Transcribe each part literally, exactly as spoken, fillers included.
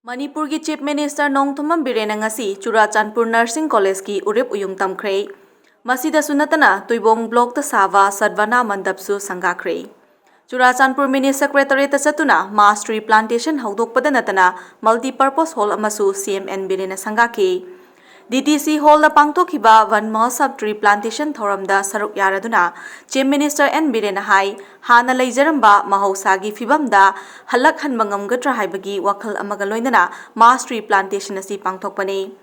ꯃꯅꯤꯄꯨꯔꯒꯤ Chief Minister Nongthombam ꯕꯤꯔꯦꯟꯅ ꯉꯁꯤ Churachandpur Nursing Collegeꯀꯤ ꯎꯔꯤꯞ ꯎꯌꯨꯡ ꯇꯝꯈ꯭ꯔꯦ꯫ ꯃꯁꯤꯗꯁꯨ ꯅꯠꯇꯅ ꯇꯨꯏꯕꯣꯡ blockꯇ ꯁꯥꯕ ꯁꯗꯚꯥꯅꯥ ꯃꯟꯗꯞꯁꯨ ꯁꯪꯒꯥꯈ꯭ꯔꯦ꯫ ꯆꯨꯔꯥꯆꯥꯟꯄꯨꯔ Mini Secretariatꯇ ꯆꯠꯇꯨꯅ mass tree plantation ꯍꯧꯗꯣꯛꯄꯗ ꯅꯠꯇꯅ multipurpose hall ꯑꯃꯁꯨ ꯁꯤ ꯑꯦꯝ ꯑꯦꯟ ꯕꯤꯔꯦꯟꯅ ꯁꯪꯒꯥꯈꯤ꯫ ꯗꯤ ꯇꯤ ꯁꯤ ꯍꯣꯜꯗ ꯄꯥꯡꯊꯣꯛꯈꯤꯕ Van Mahotsav tree plantation ꯊꯧꯔꯝꯗ ꯁꯔꯨꯛ ꯌꯥꯔꯗꯨꯅ Chief Minister ꯑꯦꯟ ꯕꯤꯔꯦꯟꯅ ꯍꯥꯏ, ꯍꯥꯟꯅ ꯂꯩꯖꯔꯝꯕ ꯃꯍꯧꯁꯥꯒꯤ ꯐꯤꯕꯝꯗ ꯍꯜꯂꯛꯍꯟꯕ ꯉꯝꯒꯗ꯭ꯔꯥ ꯍꯥꯏꯕꯒꯤ ꯋꯥꯈꯜ ꯑꯃꯒ ꯂꯣꯏꯅꯅ mass tree plantation ꯑꯁꯤ ꯄꯥꯡꯊꯣꯛꯄꯅꯤ꯫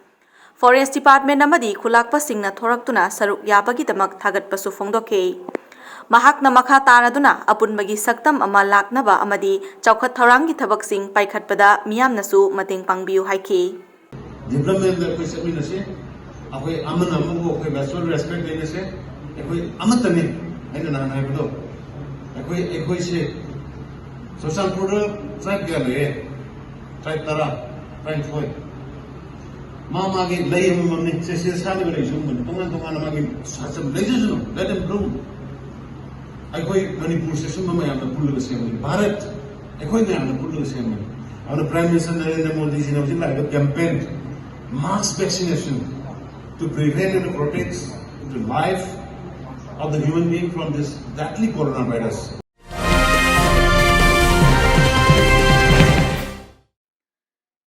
Forest Department ꯑꯃꯗꯤ ꯈꯨꯂꯥꯛꯄꯁꯤꯡꯅ ꯊꯣꯔꯛꯇꯨꯅ ꯁꯔꯨꯛ ꯌꯥꯕꯒꯤꯗꯃꯛ ꯊꯥꯒꯠꯄꯁꯨ ꯐꯣꯡꯗꯣꯛꯈꯤ꯫ ꯃꯍꯥꯛꯅ ꯃꯈꯥ ꯇꯥꯔꯗꯨꯅ ꯑꯄꯨꯟꯕꯒꯤ ꯁꯛꯇꯝ ꯑꯃ ꯂꯥꯛꯅꯕ ꯑꯃꯗꯤ ꯆꯥꯎꯈꯠ ꯊꯧꯔꯥꯡꯒꯤ ꯊꯕꯛꯁꯤꯡ ꯄꯥꯏꯈꯠꯄꯗ ꯃꯤꯌꯥꯝꯅꯁꯨ ꯃꯇꯦꯡ ꯄꯥꯡꯕꯤꯌꯨ ꯍꯥꯏꯈꯤ꯫ Developmentꯗ ꯑꯩꯈꯣꯏ ꯆꯠꯃꯤꯟꯅꯁꯤ꯫ ꯑꯩꯈꯣꯏ ꯑꯃꯅ ꯑꯃꯕꯨ ꯑꯩꯈꯣꯏ mutual respect ꯂꯩꯅꯁꯦ꯫ ꯑꯩꯈꯣꯏ ꯑꯃꯠꯇꯅꯤ꯫ ꯑꯩꯅ ꯅꯍꯥꯟ ꯍꯥꯏꯕꯗꯣ, ꯑꯩꯈꯣꯏ ꯑꯩꯈꯣꯏꯁꯦ ꯆꯨꯔꯆꯥꯟꯄꯨꯔꯗ tribe ꯀꯌꯥ ꯂꯩꯌꯦ? Tribe ꯇꯔꯥ, ꯇꯔꯥꯅꯤꯊꯣꯏ꯫ ꯃꯥ ꯃꯥꯒꯤ ꯂꯩ ꯑꯃꯃꯝꯅꯤ꯫ ꯁꯦ ꯁꯤꯗ ꯁꯥꯠꯂꯤꯕ ꯂꯩꯁꯨ ꯑꯃꯃꯝꯅꯤ꯫ ꯇꯣꯉꯥꯟ ꯇꯣꯉꯥꯟꯅ ꯃꯥꯒꯤ ꯁꯥꯠꯆꯕ ꯂꯩꯖꯁꯅꯨ, let them bloom꯫ ꯑꯩꯈꯣꯏ ꯃꯅꯤꯄꯨꯔꯁꯦ ꯁꯨꯝꯕ ꯃꯌꯥꯝꯅ ꯄꯨꯜꯂꯒ ꯁꯦꯝꯕꯅꯤ꯫ ꯚꯥꯔꯠ ꯑꯩꯈꯣꯏ ꯃꯌꯥꯝꯅ ꯄꯨꯜꯂꯒ ꯁꯦꯝꯕꯅꯤ꯫ ꯑꯗꯨꯅ Prime Minister ꯅꯔꯦꯟꯗ꯭ꯔ ꯃꯣꯗꯤꯖꯤꯅ ꯍꯧꯖꯤꯛ ꯂꯥꯛꯏꯕ campaign, mass vaccination to prevent and protect the life of the human being from this deadly coronavirus.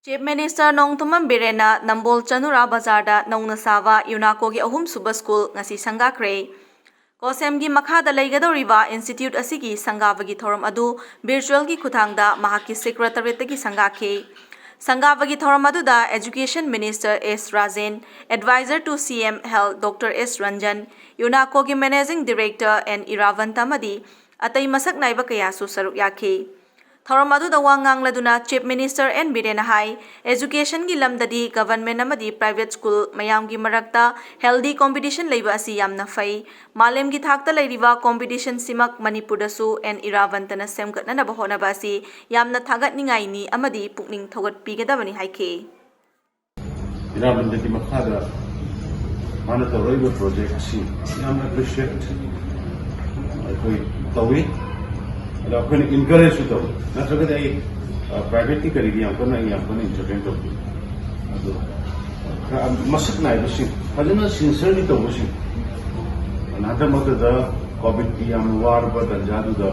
Chief Minister Nongthombam ꯕꯤꯔꯦꯟꯅ ꯅꯝꯕꯣꯜ ꯆꯅꯨꯔꯥ ꯕꯖꯥꯔꯗ ꯅꯧꯅ ꯁꯥꯕ UNACOꯒꯤ ꯑꯍꯨꯝꯁꯨꯕ ꯁ꯭ꯀꯨꯜ ꯉꯁꯤ ꯁꯪꯒꯥꯈ꯭ꯔꯦ꯫ COSEMꯒꯤ ꯃꯈꯥꯗ ꯂꯩꯒꯗꯧꯔꯤꯕ institute ꯑꯁꯤꯒꯤ ꯁꯪꯒꯥꯕꯒꯤ ꯊꯧꯔꯝ ꯑꯗꯨ virtualꯒꯤ ꯈꯨꯠꯊꯥꯡꯗ ꯃꯍꯥꯛꯀꯤ Secretariatꯇꯒꯤ ꯁꯪꯒꯥꯈꯤ꯫ ꯁꯪꯒꯥꯕꯒꯤ ꯊꯧꯔꯝ ꯑꯗꯨꯗ Education Minister S Rajen, Advisor to C M Health Doctor S Ranjan, UNACOꯒꯤ Managing Director N ꯏꯔꯥꯕꯟꯇ ꯑꯃꯗꯤ ꯑꯇꯩ ꯃꯁꯛ ꯅꯥꯏꯕ ꯀꯌꯥꯁꯨ ꯁꯔꯨꯛ ꯌꯥꯈꯤ꯫ ꯊꯧꯔꯝ ꯑꯗꯨꯗ ꯋꯥ ꯉꯥꯡꯂꯗꯨꯅ Chief Minister ꯑꯦꯟ ꯕꯤꯔꯦꯟꯅ ꯍꯥꯏ, educationꯒꯤ ꯂꯝꯗꯗꯤ government ꯑꯃꯗꯤ private school ꯃꯌꯥꯝꯒꯤ ꯃꯔꯛꯇ healthy competition ꯂꯩꯕ ꯑꯁꯤ ꯌꯥꯝꯅ ꯐꯩ꯫ ꯃꯥꯂꯦꯝꯒꯤ ꯊꯥꯛꯇ ꯂꯩꯔꯤꯕ competitionꯁꯤꯃꯛ ꯃꯅꯤꯄꯨꯔꯗꯁꯨ ꯑꯦꯟ ꯏꯔꯥꯕꯟꯇꯅ ꯁꯦꯝꯒꯠꯅꯅꯕ ꯍꯣꯠꯅꯕ ꯑꯁꯤ ꯌꯥꯝꯅ ꯊꯥꯒꯠꯅꯤꯡꯉꯥꯏꯅꯤ ꯑꯃꯗꯤ ꯄꯨꯛꯅꯤꯡ ꯊꯧꯒꯠꯄꯤꯒꯗꯕꯅꯤ ꯍꯥꯏꯈꯤ꯫ ꯏꯔꯥꯕꯟꯇꯒꯤ ꯃꯈꯥꯗ ꯃꯥꯅ ꯇꯧꯔꯛꯏꯕ project ꯑꯁꯤ ꯌꯥꯝꯅ appreciate ꯑꯩꯈꯣꯏ ꯇꯧꯏ꯫ ꯑꯗꯣ ꯑꯩꯈꯣꯏꯅ encourageꯁꯨ ꯇꯧꯏ꯫ ꯅꯠꯇ꯭ꯔꯒꯗꯤ ꯑꯩ ꯄ꯭ꯔꯥꯏꯚꯦꯠꯀꯤ ꯀꯔꯤꯒꯤ ꯌꯥꯝ ꯀꯟꯅ ꯑꯩ ꯌꯥꯝ ꯀꯟꯅ ꯏꯟꯇꯔꯚꯦꯟ ꯇꯧꯗꯦ꯫ ꯑꯗꯣ ꯈꯔ ꯃꯁꯛ ꯅꯥꯏꯕꯁꯤꯡ, ꯐꯖꯅ ꯁꯤꯟꯁꯤꯌꯔꯂꯤ ꯇꯧꯕꯁꯤꯡ, ꯍꯟꯗꯛꯃꯛꯇꯗ ꯀꯣꯚꯤꯗꯀꯤ ꯌꯥꯝꯅ ꯋꯥꯔꯕ ꯇꯥꯟꯖꯥꯗꯨꯗ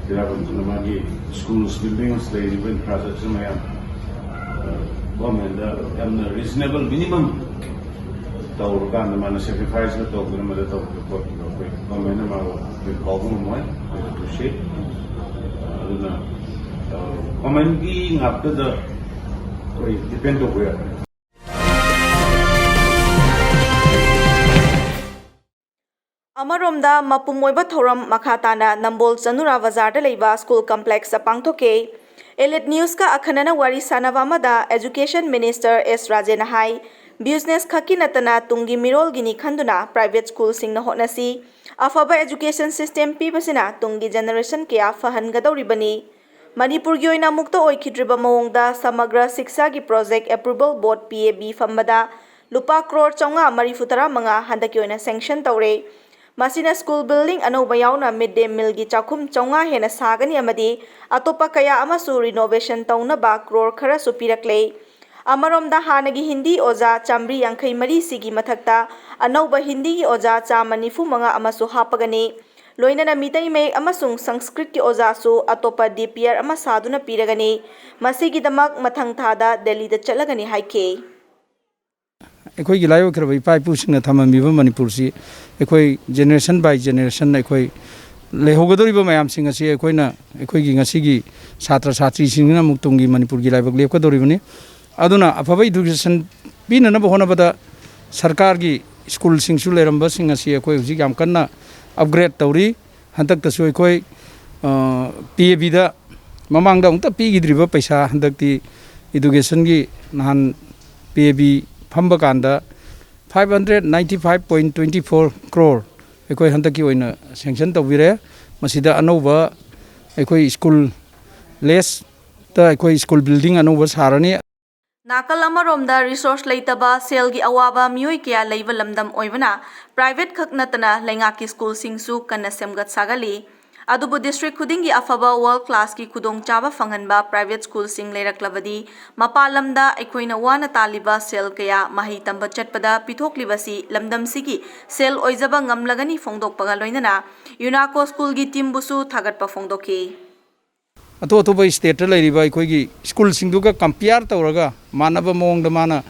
ꯏꯔꯥꯕꯣꯠꯇꯨꯅ ꯃꯥꯒꯤ ꯁ꯭ꯀꯨꯜꯁ, ꯕꯤꯜꯗꯤꯡꯁ, ꯂꯩꯔꯤꯕ ꯏꯟꯐ꯭ꯔꯥꯁ꯭ꯇ꯭ꯔꯛꯆꯔ ꯃꯌꯥꯝ ꯒꯣꯔꯃꯦꯟꯗ ꯌꯥꯝꯅ ꯔꯤꯖꯅꯦꯕꯜ ꯃꯤꯅꯤꯃꯝ ꯇꯧꯔꯀꯥꯟꯗ ꯃꯥꯅ ꯁꯦꯀ꯭ꯔꯤꯐꯥꯏꯁꯀ ꯇꯧꯗꯅ ꯃꯗꯨ ꯇꯧꯈꯤꯕ ꯈꯣꯠꯈꯤꯕ ꯑꯩꯈꯣꯏ ꯒꯣꯔꯃꯦꯟꯅ ꯃꯥꯕꯨ ꯑꯩꯈꯣꯏ ꯀꯥꯎꯕ ꯉꯝꯃꯣꯏ꯫ ꯑꯩꯈꯣꯏ ꯑꯦꯄ꯭ꯔꯤꯁꯤꯌꯦꯠ꯫ ꯑꯗꯨꯅ ꯒꯣꯔꯃꯦꯟꯒꯤ ꯉꯥꯛꯇꯗ ꯑꯩꯈꯣꯏ ꯗꯤꯄꯦꯟ ꯇꯧꯕ ꯌꯥꯗꯦ꯫ ꯑꯃꯔꯣꯝꯗ, ꯃꯄꯨꯡ ꯑꯣꯏꯕ ꯊꯧꯔꯝ ꯃꯈꯥ ꯇꯥꯅ ꯅꯝꯕꯣꯜ ꯆꯅꯨꯔꯥ ꯕꯖꯥꯔꯗ ꯂꯩꯕ ꯁ꯭ꯀꯨꯜ ꯀꯝꯄ꯭ꯂꯦꯛꯁꯇ ꯄꯥꯡꯊꯣꯛꯈꯤ꯫ ꯏꯂꯤꯠ ꯅ꯭ꯌꯨꯁꯀ ꯑꯈꯟꯅꯅ ꯋꯥꯔꯤ ꯁꯥꯅꯕ ꯑꯃꯗ Education Minister S ꯔꯥꯖꯦꯟꯅ ꯍꯥꯏ, business ꯈꯛꯀꯤ ꯅꯠꯇꯅ ꯇꯨꯡꯒꯤ ꯃꯤꯔꯣꯜꯒꯤꯅꯤ ꯈꯟꯗꯨꯅ private ꯁ꯭ꯀꯨꯜꯁꯤꯡꯅ ꯍꯣꯠꯅꯁꯤ꯫ ꯑꯐꯕ education system ꯄꯤꯕꯁꯤꯅ ꯇꯨꯡꯒꯤ generation ꯀꯌꯥ ꯐꯍꯟꯒꯗꯧꯔꯤꯕꯅꯤ꯫ ꯃꯅꯤꯄꯨꯔꯒꯤ ꯑꯣꯏꯅ ꯑꯃꯨꯛꯇ ꯑꯣꯏꯈꯤꯗ꯭ꯔꯤꯕ ꯃꯑꯣꯡꯗ ꯁꯃꯒ꯭ꯔ ꯁꯤꯛꯁꯥꯒꯤ project approval board P A B ꯐꯝꯕꯗ ꯂꯨꯄꯥ ꯀ꯭ꯔꯣꯔ ꯆꯥꯝꯃꯉꯥ ꯃꯔꯤꯐꯨ ꯇꯔꯥ ꯃꯉꯥ ꯍꯟꯗꯛꯀꯤ ꯑꯣꯏꯅ sanction ꯇꯧꯔꯦ꯫ ꯃꯁꯤꯅ school building ꯑꯅꯧꯕ ꯌꯥꯎꯅ mid day mealꯒꯤ ꯆꯥꯛꯈꯨꯝ ꯆꯥꯝꯃꯉꯥ ꯍꯦꯟꯅ ꯁꯥꯒꯅꯤ ꯑꯃꯗꯤ ꯑꯇꯣꯞꯄ ꯀꯌꯥ ꯑꯃꯁꯨ renovation ꯇꯧꯅꯕ ꯀ꯭ꯔꯣꯔ ꯈꯔꯁꯨ ꯄꯤꯔꯛꯂꯦ꯫ ꯑꯃꯔꯣꯝꯗ, ꯍꯥꯟꯅꯒꯤ ꯍꯤꯟꯗꯤ ꯑꯣꯖꯥ ꯆꯥꯃꯔꯤ ꯌꯥꯡꯈꯩ ꯃꯔꯤꯁꯤꯒꯤ ꯃꯊꯛꯇ ꯑꯅꯧꯕ ꯍꯤꯟꯗꯤꯒꯤ ꯑꯣꯖꯥ ꯆꯥꯝꯃ ꯅꯤꯐꯨ ꯃꯉꯥ ꯑꯃꯁꯨ ꯍꯥꯞꯄꯒꯅꯤ꯫ ꯂꯣꯏꯅꯅ ꯃꯤꯇꯩ ꯃꯌꯦꯛ ꯑꯃꯁꯨꯡ ꯁꯪꯁꯀ꯭ꯔꯤꯠꯀꯤ ꯑꯣꯖꯥꯁꯨ ꯑꯇꯣꯞꯄ D P R ꯑꯃ ꯁꯥꯗꯨꯅ ꯄꯤꯔꯒꯅꯤ꯫ ꯃꯁꯤꯒꯤꯗꯃꯛ ꯃꯊꯪ ꯊꯥꯗ ꯗꯦꯜꯂꯤꯗ ꯆꯠꯂꯒꯅꯤ ꯍꯥꯏꯈꯤ꯫ ꯑꯩꯈꯣꯏꯒꯤ ꯂꯥꯏꯑꯣꯏꯈ꯭ꯔꯕ ꯏꯄꯥ ꯏꯄꯨꯁꯤꯡꯅ ꯊꯝꯂꯝꯃꯤꯕ ꯃꯅꯤꯄꯨꯔꯁꯤ ꯑꯩꯈꯣꯏ generation by generation ꯑꯩꯈꯣꯏ ꯂꯩꯍꯧꯒꯗꯧꯔꯤꯕ ꯃꯌꯥꯝꯁꯤꯡ ꯑꯁꯤ ꯑꯩꯈꯣꯏꯅ, ꯑꯩꯈꯣꯏꯒꯤ ꯉꯁꯤꯒꯤ ꯁꯥꯇ꯭ꯔ ꯁꯥꯇ꯭ꯔꯤꯁꯤꯡꯁꯤꯅ ꯑꯃꯨꯛ ꯇꯨꯡꯒꯤ ꯃꯅꯤꯄꯨꯔꯒꯤ ꯂꯥꯏꯕꯛ ꯂꯦꯞꯀꯗꯧꯔꯤꯕꯅꯤ꯫ ꯑꯗꯨꯅ ꯑꯐꯕ education ꯄꯤꯅꯅꯕ ꯍꯣꯠꯅꯕꯗ ꯁꯔꯀꯥꯔꯒꯤ ꯁ꯭ꯀꯨꯜꯁꯤꯡꯁꯨ ꯂꯩꯔꯝꯕꯁꯤꯡ ꯑꯁꯤ ꯑꯩꯈꯣꯏ ꯍꯧꯖꯤꯛ ꯌꯥꯝ ꯀꯟꯅ upgrade ꯇꯧꯔꯤ꯫ ꯍꯟꯗꯛꯇꯁꯨ ꯑꯩꯈꯣꯏ P A Bꯗ ꯃꯃꯥꯡꯗ ꯑꯃꯨꯛꯇ ꯄꯤꯈꯤꯗ꯭ꯔꯤꯕ ꯄꯩꯁꯥ ꯍꯟꯗꯛꯇꯤ educationꯒꯤ ꯅꯍꯥꯟ P A B ꯐꯝꯕ ꯀꯥꯟꯗ five hundred ninety five point twenty four crore ꯑꯩꯈꯣꯏ ꯍꯟꯗꯛꯀꯤ ꯑꯣꯏꯅ sanction ꯇꯧꯕꯤꯔꯦ꯫ ꯃꯁꯤꯗ ꯑꯅꯧꯕ ꯑꯩꯈꯣꯏ school lessꯇ ꯑꯩꯈꯣꯏ school building ꯑꯅꯧꯕ ꯁꯥꯔꯅꯤ꯫ ꯅꯥꯀꯜ ꯑꯃꯔꯣꯝꯗ, resource ꯂꯩꯇꯕ, ꯁꯦꯜꯒꯤ ꯑꯋꯥꯕ ꯃꯤꯑꯣꯏ ꯀꯌꯥ ꯂꯩꯕ ꯂꯝꯗꯝ ꯑꯣꯏꯕꯅ private ꯈꯛ ꯅꯠꯇꯅ ꯂꯩꯉꯥꯛꯀꯤ ꯁ꯭ꯀꯨꯜꯁꯤꯡꯁꯨ ꯀꯟꯅ ꯁꯦꯝꯒꯠ ꯁꯥꯒꯠꯂꯤ꯫ ꯑꯗꯨꯕꯨ district ꯈꯨꯗꯤꯡꯒꯤ ꯑꯐꯕ world classꯀꯤ ꯈꯨꯗꯣꯡꯆꯥꯕ ꯐꯪꯍꯟꯕ private schoolꯁꯤꯡ ꯂꯩꯔꯛꯂꯕꯗꯤ, ꯃꯄꯥꯟ ꯂꯝꯗ ꯑꯩꯈꯣꯏꯅ ꯋꯥꯅ ꯇꯥꯜꯂꯤꯕ ꯁꯦꯜ ꯀꯌꯥ ꯃꯍꯩ ꯇꯝꯕ ꯆꯠꯄꯗ ꯄꯤꯊꯣꯛꯂꯤꯕꯁꯤ ꯂꯝꯗꯝꯁꯤꯒꯤ ꯁꯦꯜ ꯑꯣꯏꯖꯕ ꯉꯝꯂꯒꯅꯤ ꯐꯣꯡꯗꯣꯛꯄꯒ ꯂꯣꯏꯅꯅ UNACO schoolꯒꯤ teamꯕꯨꯁꯨ ꯊꯥꯒꯠꯄ ꯐꯣꯡꯗꯣꯛꯈꯤ꯫ ꯑꯇꯣꯞ ꯑꯇꯣꯞꯄ stateꯇ ꯂꯩꯔꯤꯕ ꯑꯩꯈꯣꯏꯒꯤ schoolꯁꯤꯡꯗꯨꯒ compare ꯇꯧꯔꯒ ꯃꯥꯟꯅꯕ ꯃꯑꯣꯡꯗ ꯃꯥꯅ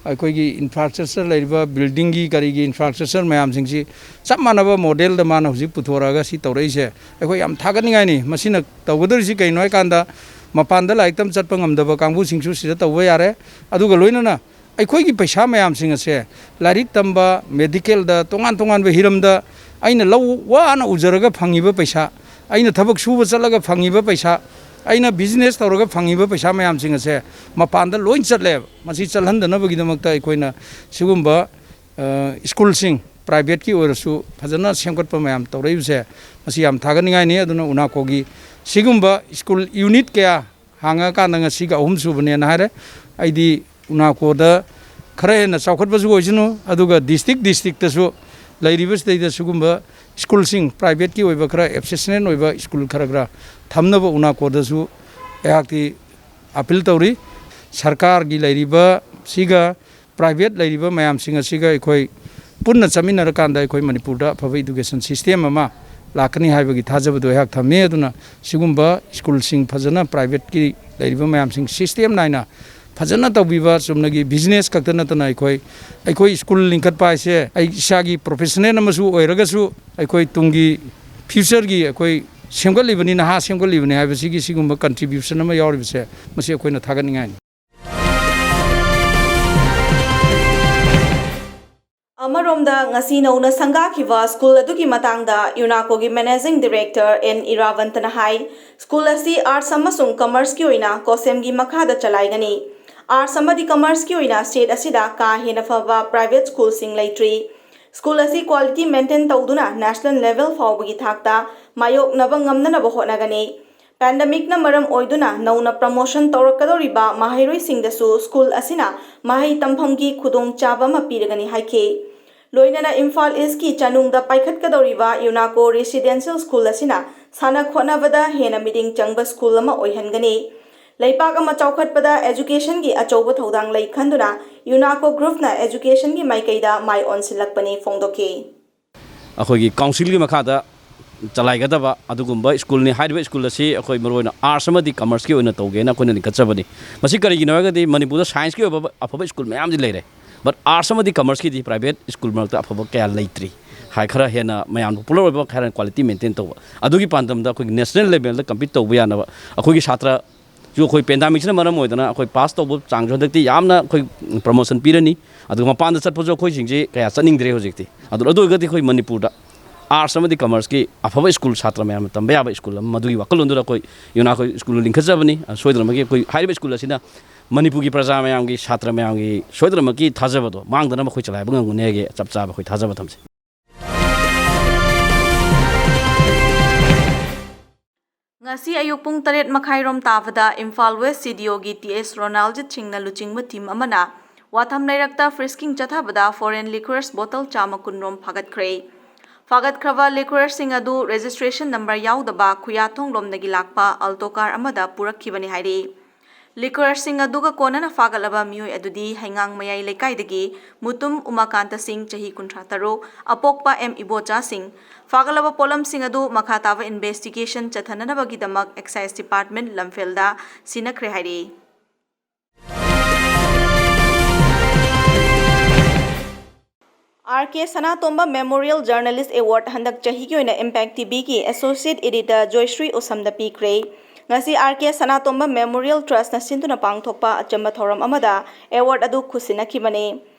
ꯑꯩꯈꯣꯏꯒꯤ infrastructure ꯂꯩꯔꯤꯕ buildingꯒꯤ ꯀꯔꯤꯒꯤ infrastructure ꯃꯌꯥꯝꯁꯤꯡꯁꯤ ꯆꯞ ꯃꯥꯟꯅꯕ modelꯗ ꯃꯥꯅ ꯍꯧꯖꯤꯛ ꯄꯨꯊꯣꯔꯛꯑꯒ ꯁꯤ ꯇꯧꯔꯛꯏꯁꯦ ꯑꯩꯈꯣꯏ ꯌꯥꯝ ꯊꯥꯒꯠꯅꯤꯡꯉꯥꯏꯅꯤ꯫ ꯃꯁꯤꯅ ꯇꯧꯒꯗꯧꯔꯤꯁꯤ ꯀꯩꯅꯣ ꯍꯥꯏꯀꯥꯟꯗ ꯃꯄꯥꯟꯗ ꯂꯥꯏꯔꯤꯛ ꯇꯝ ꯆꯠꯄ ꯉꯝꯗꯕ ꯀꯥꯡꯕꯨꯁꯤꯡꯁꯨ ꯁꯤꯗ ꯇꯧꯕ ꯌꯥꯔꯦ꯫ ꯑꯗꯨꯒ ꯂꯣꯏꯅꯅ ꯑꯩꯈꯣꯏꯒꯤ ꯄꯩꯁꯥ ꯃꯌꯥꯝꯁꯤꯡ ꯑꯁꯦ ꯂꯥꯏꯔꯤꯛ ꯇꯝꯕ, medicalꯗ, ꯇꯣꯉꯥꯟ ꯇꯣꯉꯥꯟꯕ ꯍꯤꯔꯝꯗ ꯑꯩꯅ ꯂꯧ ꯋꯥꯅ ꯎꯖꯔꯒ ꯐꯪꯉꯤꯕ ꯄꯩꯁꯥ, ꯑꯩꯅ ꯊꯕꯛ ꯁꯨꯕ ꯆꯠꯂꯒ ꯐꯪꯉꯤꯕ ꯄꯩꯁꯥ, ꯑꯩꯅ business ꯇꯧꯔꯒ ꯐꯪꯉꯤꯕ ꯄꯩꯁꯥ ꯃꯌꯥꯝꯁꯤꯡ ꯑꯁꯦ ꯃꯄꯥꯟꯗ ꯂꯣꯏ ꯆꯠꯂꯦꯕ꯫ ꯃꯁꯤ ꯆꯠꯍꯟꯗꯅꯕꯒꯤꯗꯃꯛꯇ ꯑꯩꯈꯣꯏꯅ ꯁꯤꯒꯨꯝꯕ, ꯑ, schoolꯁꯤꯡ privateꯀꯤ ꯑꯣꯏꯔꯁꯨ ꯐꯖꯅ ꯁꯦꯝꯒꯠꯄ ꯃꯌꯥꯝ ꯇꯧꯔꯛꯏꯕꯁꯦ ꯃꯁꯤ ꯌꯥꯝ ꯊꯥꯒꯠꯅꯤꯡꯉꯥꯏꯅꯤ꯫ ꯑꯗꯨꯅ UNACOꯒꯤ ꯁꯤꯒꯨꯝꯕ school unit ꯀꯌꯥ ꯍꯥꯡꯉꯀꯥꯟꯗ ꯉꯁꯤꯒ ꯑꯍꯨꯝ ꯁꯨꯕꯅꯦꯅ ꯍꯥꯏꯔꯦ꯫ ꯑꯩꯗꯤ UNACOꯗ ꯈꯔ ꯍꯦꯟꯅ ꯆꯥꯎꯈꯠꯄꯁꯨ ꯑꯣꯏꯁꯅꯨ, ꯑꯗꯨꯒ district districtꯇꯁꯨ ꯂꯩꯔꯤꯕꯁꯤꯗꯩꯗ ꯁꯤꯒꯨꯝꯕ schoolꯁꯤꯡ privateꯀꯤ ꯑꯣꯏꯕ ꯈꯔ exceptional ꯑꯣꯏꯕ school ꯈꯔ ꯈꯔ ꯊꯝꯅꯕ UNACOꯗꯁꯨ ꯑꯩꯍꯥꯛꯇꯤ appeal ꯇꯧꯔꯤ꯫ ꯁꯔꯀꯥꯔꯒꯤ ꯂꯩꯔꯤꯕ ꯁꯤꯒ private ꯂꯩꯔꯤꯕ ꯃꯌꯥꯝꯁꯤꯡ ꯑꯁꯤꯒ ꯑꯩꯈꯣꯏ ꯄꯨꯟꯅ ꯆꯠꯃꯤꯟꯅꯔꯀꯥꯟꯗ ꯑꯩꯈꯣꯏ ꯃꯅꯤꯄꯨꯔꯗ ꯑꯐꯕ education system ꯑꯃ ꯂꯥꯛꯀꯅꯤ ꯍꯥꯏꯕꯒꯤ ꯊꯥꯖꯕꯗꯨ ꯑꯩꯍꯥꯛ ꯊꯝꯃꯤ꯫ ꯑꯗꯨꯅ ꯁꯤꯒꯨꯝꯕ schoolꯁꯤꯡ ꯐꯖꯅ privateꯀꯤ ꯂꯩꯔꯤꯕ ꯃꯌꯥꯝꯁꯤꯡ system ꯅꯥꯏꯅ ꯐꯖꯅ ꯇꯧꯕꯤꯕ, ꯆꯨꯝꯅꯒꯤ business ꯈꯛꯇ ꯅꯠꯇꯅ ꯑꯩꯈꯣꯏ, ꯑꯩꯈꯣꯏ school ꯂꯤꯡꯈꯠꯄ ꯍꯥꯏꯁꯦ ꯑꯩ ꯏꯁꯥꯒꯤ professional ꯑꯃꯁꯨ ꯑꯣꯏꯔꯒꯁꯨ ꯑꯩꯈꯣꯏ ꯇꯨꯡꯒꯤ futureꯒꯤ ꯑꯩꯈꯣꯏ ꯁꯦꯝꯒꯠꯂꯤꯕꯅꯤ, ꯅꯍꯥ ꯁꯦꯝꯒꯠꯂꯤꯕꯅꯤ ꯍꯥꯏꯕꯁꯤꯒꯤ ꯁꯤꯒꯨꯝꯕ contribution ꯑꯃ ꯌꯥꯎꯔꯤꯕꯁꯦ ꯃꯁꯤ ꯑꯩꯈꯣꯏꯅ ꯊꯥꯒꯠꯅꯤꯡꯉꯥꯏꯅꯤ꯫ ꯑꯃꯔꯣꯝꯗ, ꯉꯁꯤ ꯅꯧꯅ ꯁꯪꯒꯥꯈꯤꯕ school ꯑꯗꯨꯒꯤ ꯃꯇꯥꯡꯗ UNACOꯒꯤ Managing Director ꯑꯦꯟ ꯏꯔꯥꯕꯟꯇꯅ ꯍꯥꯏ, school ꯑꯁꯤ arts ꯑꯃꯁꯨꯡ commerceꯀꯤ ꯑꯣꯏꯅ COHSEMꯒꯤ ꯃꯈꯥꯗ ꯆꯂꯥꯏꯒꯅꯤ꯫ Arts ꯑꯃꯗꯤ commerceꯀꯤ ꯑꯣꯏꯅ state ꯑꯁꯤꯗ ꯀꯥ ꯍꯦꯟꯅ ꯐꯕ private schoolꯁꯤꯡ ꯂꯩꯇ꯭ꯔꯤ꯫ School ꯑꯁꯤ quality maintain ꯇꯧꯗꯨꯅ national level ꯐꯥꯎꯕꯒꯤ ꯊꯥꯛꯇ ꯃꯥꯌꯣꯛꯅꯕ ꯉꯝꯅꯅꯕ ꯍꯣꯠꯅꯒꯅꯤ꯫ Pandemicꯅ ꯃꯔꯝ ꯑꯣꯏꯗꯨꯅ ꯅꯧꯅ promotion ꯇꯧꯔꯛꯀꯗꯧꯔꯤꯕ ꯃꯍꯩꯔꯣꯏꯁꯤꯡꯗꯁꯨ school ꯑꯁꯤꯅ ꯃꯍꯩ ꯇꯝꯐꯝꯒꯤ ꯈꯨꯗꯣꯡꯆꯥꯕ ꯑꯃ ꯄꯤꯔꯒꯅꯤ ꯍꯥꯏꯈꯤ꯫ ꯂꯣꯏꯅꯅ ꯏꯝꯐꯥꯜ Eastꯀꯤ ꯆꯥꯅꯨꯡꯗ ꯄꯥꯏꯈꯠꯀꯗꯧꯔꯤꯕ UNACO Residential School ꯑꯁꯤꯅ ꯁꯥꯟꯅ ꯈꯣꯠꯅꯕꯗ ꯍꯦꯟꯅ ꯃꯤꯠꯌꯦꯡ ꯆꯪꯕ ꯁ꯭ꯀꯨꯜ ꯑꯃ ꯑꯣꯏꯍꯟꯒꯅꯤ꯫ ꯂꯩꯄꯥꯛ ꯑꯃ ꯆꯥꯎꯈꯠꯄꯗ educationꯒꯤ ꯑꯆꯧꯕ ꯊꯧꯗꯥꯡ ꯂꯩ ꯈꯟꯗꯨꯅ UNACO groupꯅ educationꯒꯤ ꯃꯥꯏꯀꯩꯗ ꯃꯥꯏ ꯑꯣꯟꯁꯤꯜꯂꯛꯄꯅꯤ ꯐꯣꯡꯗꯣꯛꯈꯤ꯫ ꯑꯩꯈꯣꯏꯒꯤ councilꯒꯤ ꯃꯈꯥꯗ ꯆꯂꯥꯏꯒꯗꯕ ꯑꯗꯨꯒꯨꯝꯕ ꯁ꯭ꯀꯨꯜꯅꯤ꯫ ꯍꯥꯏꯔꯤꯕ ꯁ꯭ꯀꯨꯜ ꯑꯁꯤ ꯑꯩꯈꯣꯏ ꯃꯔꯨꯑꯣꯏꯅ arts ꯑꯃꯗꯤ commerceꯀꯤ ꯑꯣꯏꯅ ꯇꯧꯒꯦꯅ ꯑꯩꯈꯣꯏꯅ ꯂꯤꯡꯈꯠꯆꯕꯅꯤ꯫ ꯃꯁꯤ ꯀꯔꯤꯒꯤꯅꯣ ꯍꯥꯏꯔꯒꯗꯤ ꯃꯅꯤꯄꯨꯔꯗ scienceꯀꯤ ꯑꯣꯏꯕ ꯑꯐꯕ ꯁ꯭ꯀꯨꯜ ꯃꯌꯥꯝꯗꯤ ꯂꯩꯔꯦ, but arts ꯑꯃꯗꯤ commerceꯀꯤꯗꯤ private ꯁ꯭ꯀꯨꯜ ꯃꯔꯛꯇ ꯑꯐꯕ ꯀꯌꯥ ꯂꯩꯇ꯭ꯔꯤ꯫ ꯍꯥꯏ ꯈꯔ ꯍꯦꯟꯅ ꯃꯌꯥꯝ popular ꯑꯣꯏꯕ, ꯈꯔ quality maintain ꯇꯧꯕ, ꯑꯗꯨꯒꯤ ꯄꯥꯟꯗꯝꯗ ꯑꯩꯈꯣꯏꯒꯤ national levelꯗ compete ꯇꯧꯕ ꯌꯥꯅꯕ ꯑꯩꯈꯣꯏꯒꯤ ꯁꯥꯇ꯭ꯔ ꯁꯨ ꯑꯩꯈꯣꯏ pandemicꯁꯤꯅ ꯃꯔꯝ ꯑꯣꯏꯗꯅ ꯑꯩꯈꯣꯏ pass ꯇꯧꯕ ꯆꯥꯡꯁꯨ ꯍꯟꯗꯛꯇꯤ ꯌꯥꯝꯅ ꯑꯩꯈꯣꯏ promotion ꯄꯤꯔꯅꯤ꯫ ꯑꯗꯨꯒ ꯃꯄꯥꯟꯗ ꯆꯠꯄꯁꯨ ꯑꯩꯈꯣꯏꯁꯤꯡꯁꯤ ꯀꯌꯥ ꯆꯠꯅꯤꯡꯗ꯭ꯔꯦ ꯍꯧꯖꯤꯛꯇꯤ꯫ ꯑꯗꯨ, ꯑꯗꯨ ꯑꯣꯏꯔꯒꯗꯤ ꯑꯩꯈꯣꯏ ꯃꯅꯤꯄꯨꯔꯗ arts ꯑꯃꯗꯤ commerceꯀꯤ ꯑꯐꯕ ꯁ꯭ꯀꯨꯜ ꯁꯥꯇ꯭ꯔ ꯃꯌꯥꯝꯅ ꯇꯝꯕ ꯌꯥꯕ ꯁ꯭ꯀꯨꯜ ꯑꯃ, ꯃꯗꯨꯒꯤ ꯋꯥꯈꯜꯂꯣꯟꯗꯨꯗ ꯑꯩꯈꯣꯏ UNACO ꯁ꯭ꯀꯨꯜ ꯂꯤꯡꯈꯠꯆꯕꯅꯤ꯫ ꯑ, ꯁꯣꯏꯗꯅꯃꯛꯀꯤ ꯑꯩꯈꯣꯏ ꯍꯥꯏꯔꯤꯕ ꯁ꯭ꯀꯨꯜ ꯑꯁꯤꯅ ꯃꯅꯤꯄꯨꯔꯒꯤ ꯄ꯭ꯔꯖꯥ ꯃꯌꯥꯝꯒꯤ, ꯁꯥꯇ꯭ꯔ ꯃꯌꯥꯝꯒꯤ ꯁꯣꯏꯗꯅꯃꯛꯀꯤ ꯊꯥꯖꯕꯗꯣ ꯃꯥꯡꯗꯅꯕ ꯑꯩꯈꯣꯏ ꯆꯂꯥꯏꯕ ꯉꯝꯒꯅꯤ ꯍꯥꯏꯒꯦ ꯆꯞ ꯆꯥꯕ ꯑꯩꯈꯣꯏ ꯊꯥꯖꯕ ꯊꯝꯖꯩ꯫ ꯉꯁꯤ ꯑꯌꯨꯛ ꯄꯨꯡ ꯇꯔꯦꯠ ꯃꯈꯥꯏꯔꯣꯝ ꯇꯥꯕꯗ ꯏꯝꯐꯥꯜ West CDOꯒꯤ TS ꯔꯣꯅꯥꯜꯖꯤꯠ ꯁꯤꯡꯅ ꯂꯨꯆꯤꯡꯕ team ꯑꯃꯅ ꯋꯥꯊꯝ ꯂꯩꯔꯛꯇ frisking ꯆꯠꯊꯕꯗ foreign liquors bottle ꯆꯥꯝꯃ ꯀꯨꯟ ꯔꯣꯝ ꯐꯥꯒꯠꯈ꯭ꯔꯦ꯫ ꯐꯥꯒꯠꯈ꯭ꯔꯕ liquorsꯁꯤꯡ ꯑꯗꯨ registration number ꯌꯥꯎꯗꯕ ꯈꯨꯌꯥꯊꯣꯡꯂꯣꯝꯗꯒꯤ ꯂꯥꯛꯄ Alto car ꯑꯃꯗ ꯄꯨꯔꯛꯈꯤꯕꯅꯤ ꯍꯥꯏꯔꯤ꯫ Liquorsꯁꯤꯡ ꯑꯗꯨꯒ ꯀꯣꯟꯅꯅ ꯐꯥꯒꯠꯂꯕ ꯃꯤꯑꯣꯏ ꯑꯗꯨꯗꯤ ꯍꯩꯉꯥꯡ ꯃꯌꯥꯏ ꯂꯩꯀꯥꯏꯗꯒꯤ ꯃꯨꯇꯨꯝ ꯎꯃꯥꯀꯥꯟꯇ ꯁꯤꯡ, ꯆꯍꯤ ꯀꯨꯟꯊ꯭ꯔꯥ ꯇꯔꯨꯛ, ꯑꯄꯣꯛꯄ ꯑꯦꯝ ꯏꯕꯣꯆꯥ ꯁꯤꯡ꯫ ꯐꯥꯒꯠꯂꯕ ꯄꯣꯠꯂꯝꯁꯤꯡ ꯑꯗꯨ ꯃꯈꯥ ꯇꯥꯕ investigation ꯆꯠꯊꯅꯅꯕꯒꯤꯗꯃꯛ Excise Department ꯂꯝꯐꯦꯜꯗ ꯁꯤꯟꯅꯈ꯭ꯔꯦ ꯍꯥꯏꯔꯤ꯫ R K ꯁꯅꯥꯇꯣꯝꯕ Memorial Journalist Award ꯍꯟꯗꯛ ꯆꯍꯤꯒꯤ ꯑꯣꯏꯅ Impact TVꯒꯤ Associate Editor ꯖꯣꯏꯁ꯭ꯔꯤ ꯎꯁꯝꯗ ꯄꯤꯈ꯭ꯔꯦ꯫ ꯉꯁꯤ R K ꯁꯅꯥꯇꯣꯝꯕ Memorial Trustꯅ ꯁꯤꯟꯗꯨꯅ ꯄꯥꯡꯊꯣꯛꯄ ꯑꯆꯝꯕ ꯊꯧꯔꯝ ꯑꯃꯗ award ꯑꯗꯨ ꯈꯨꯠꯁꯤꯟꯅꯈꯤꯕꯅꯤ꯫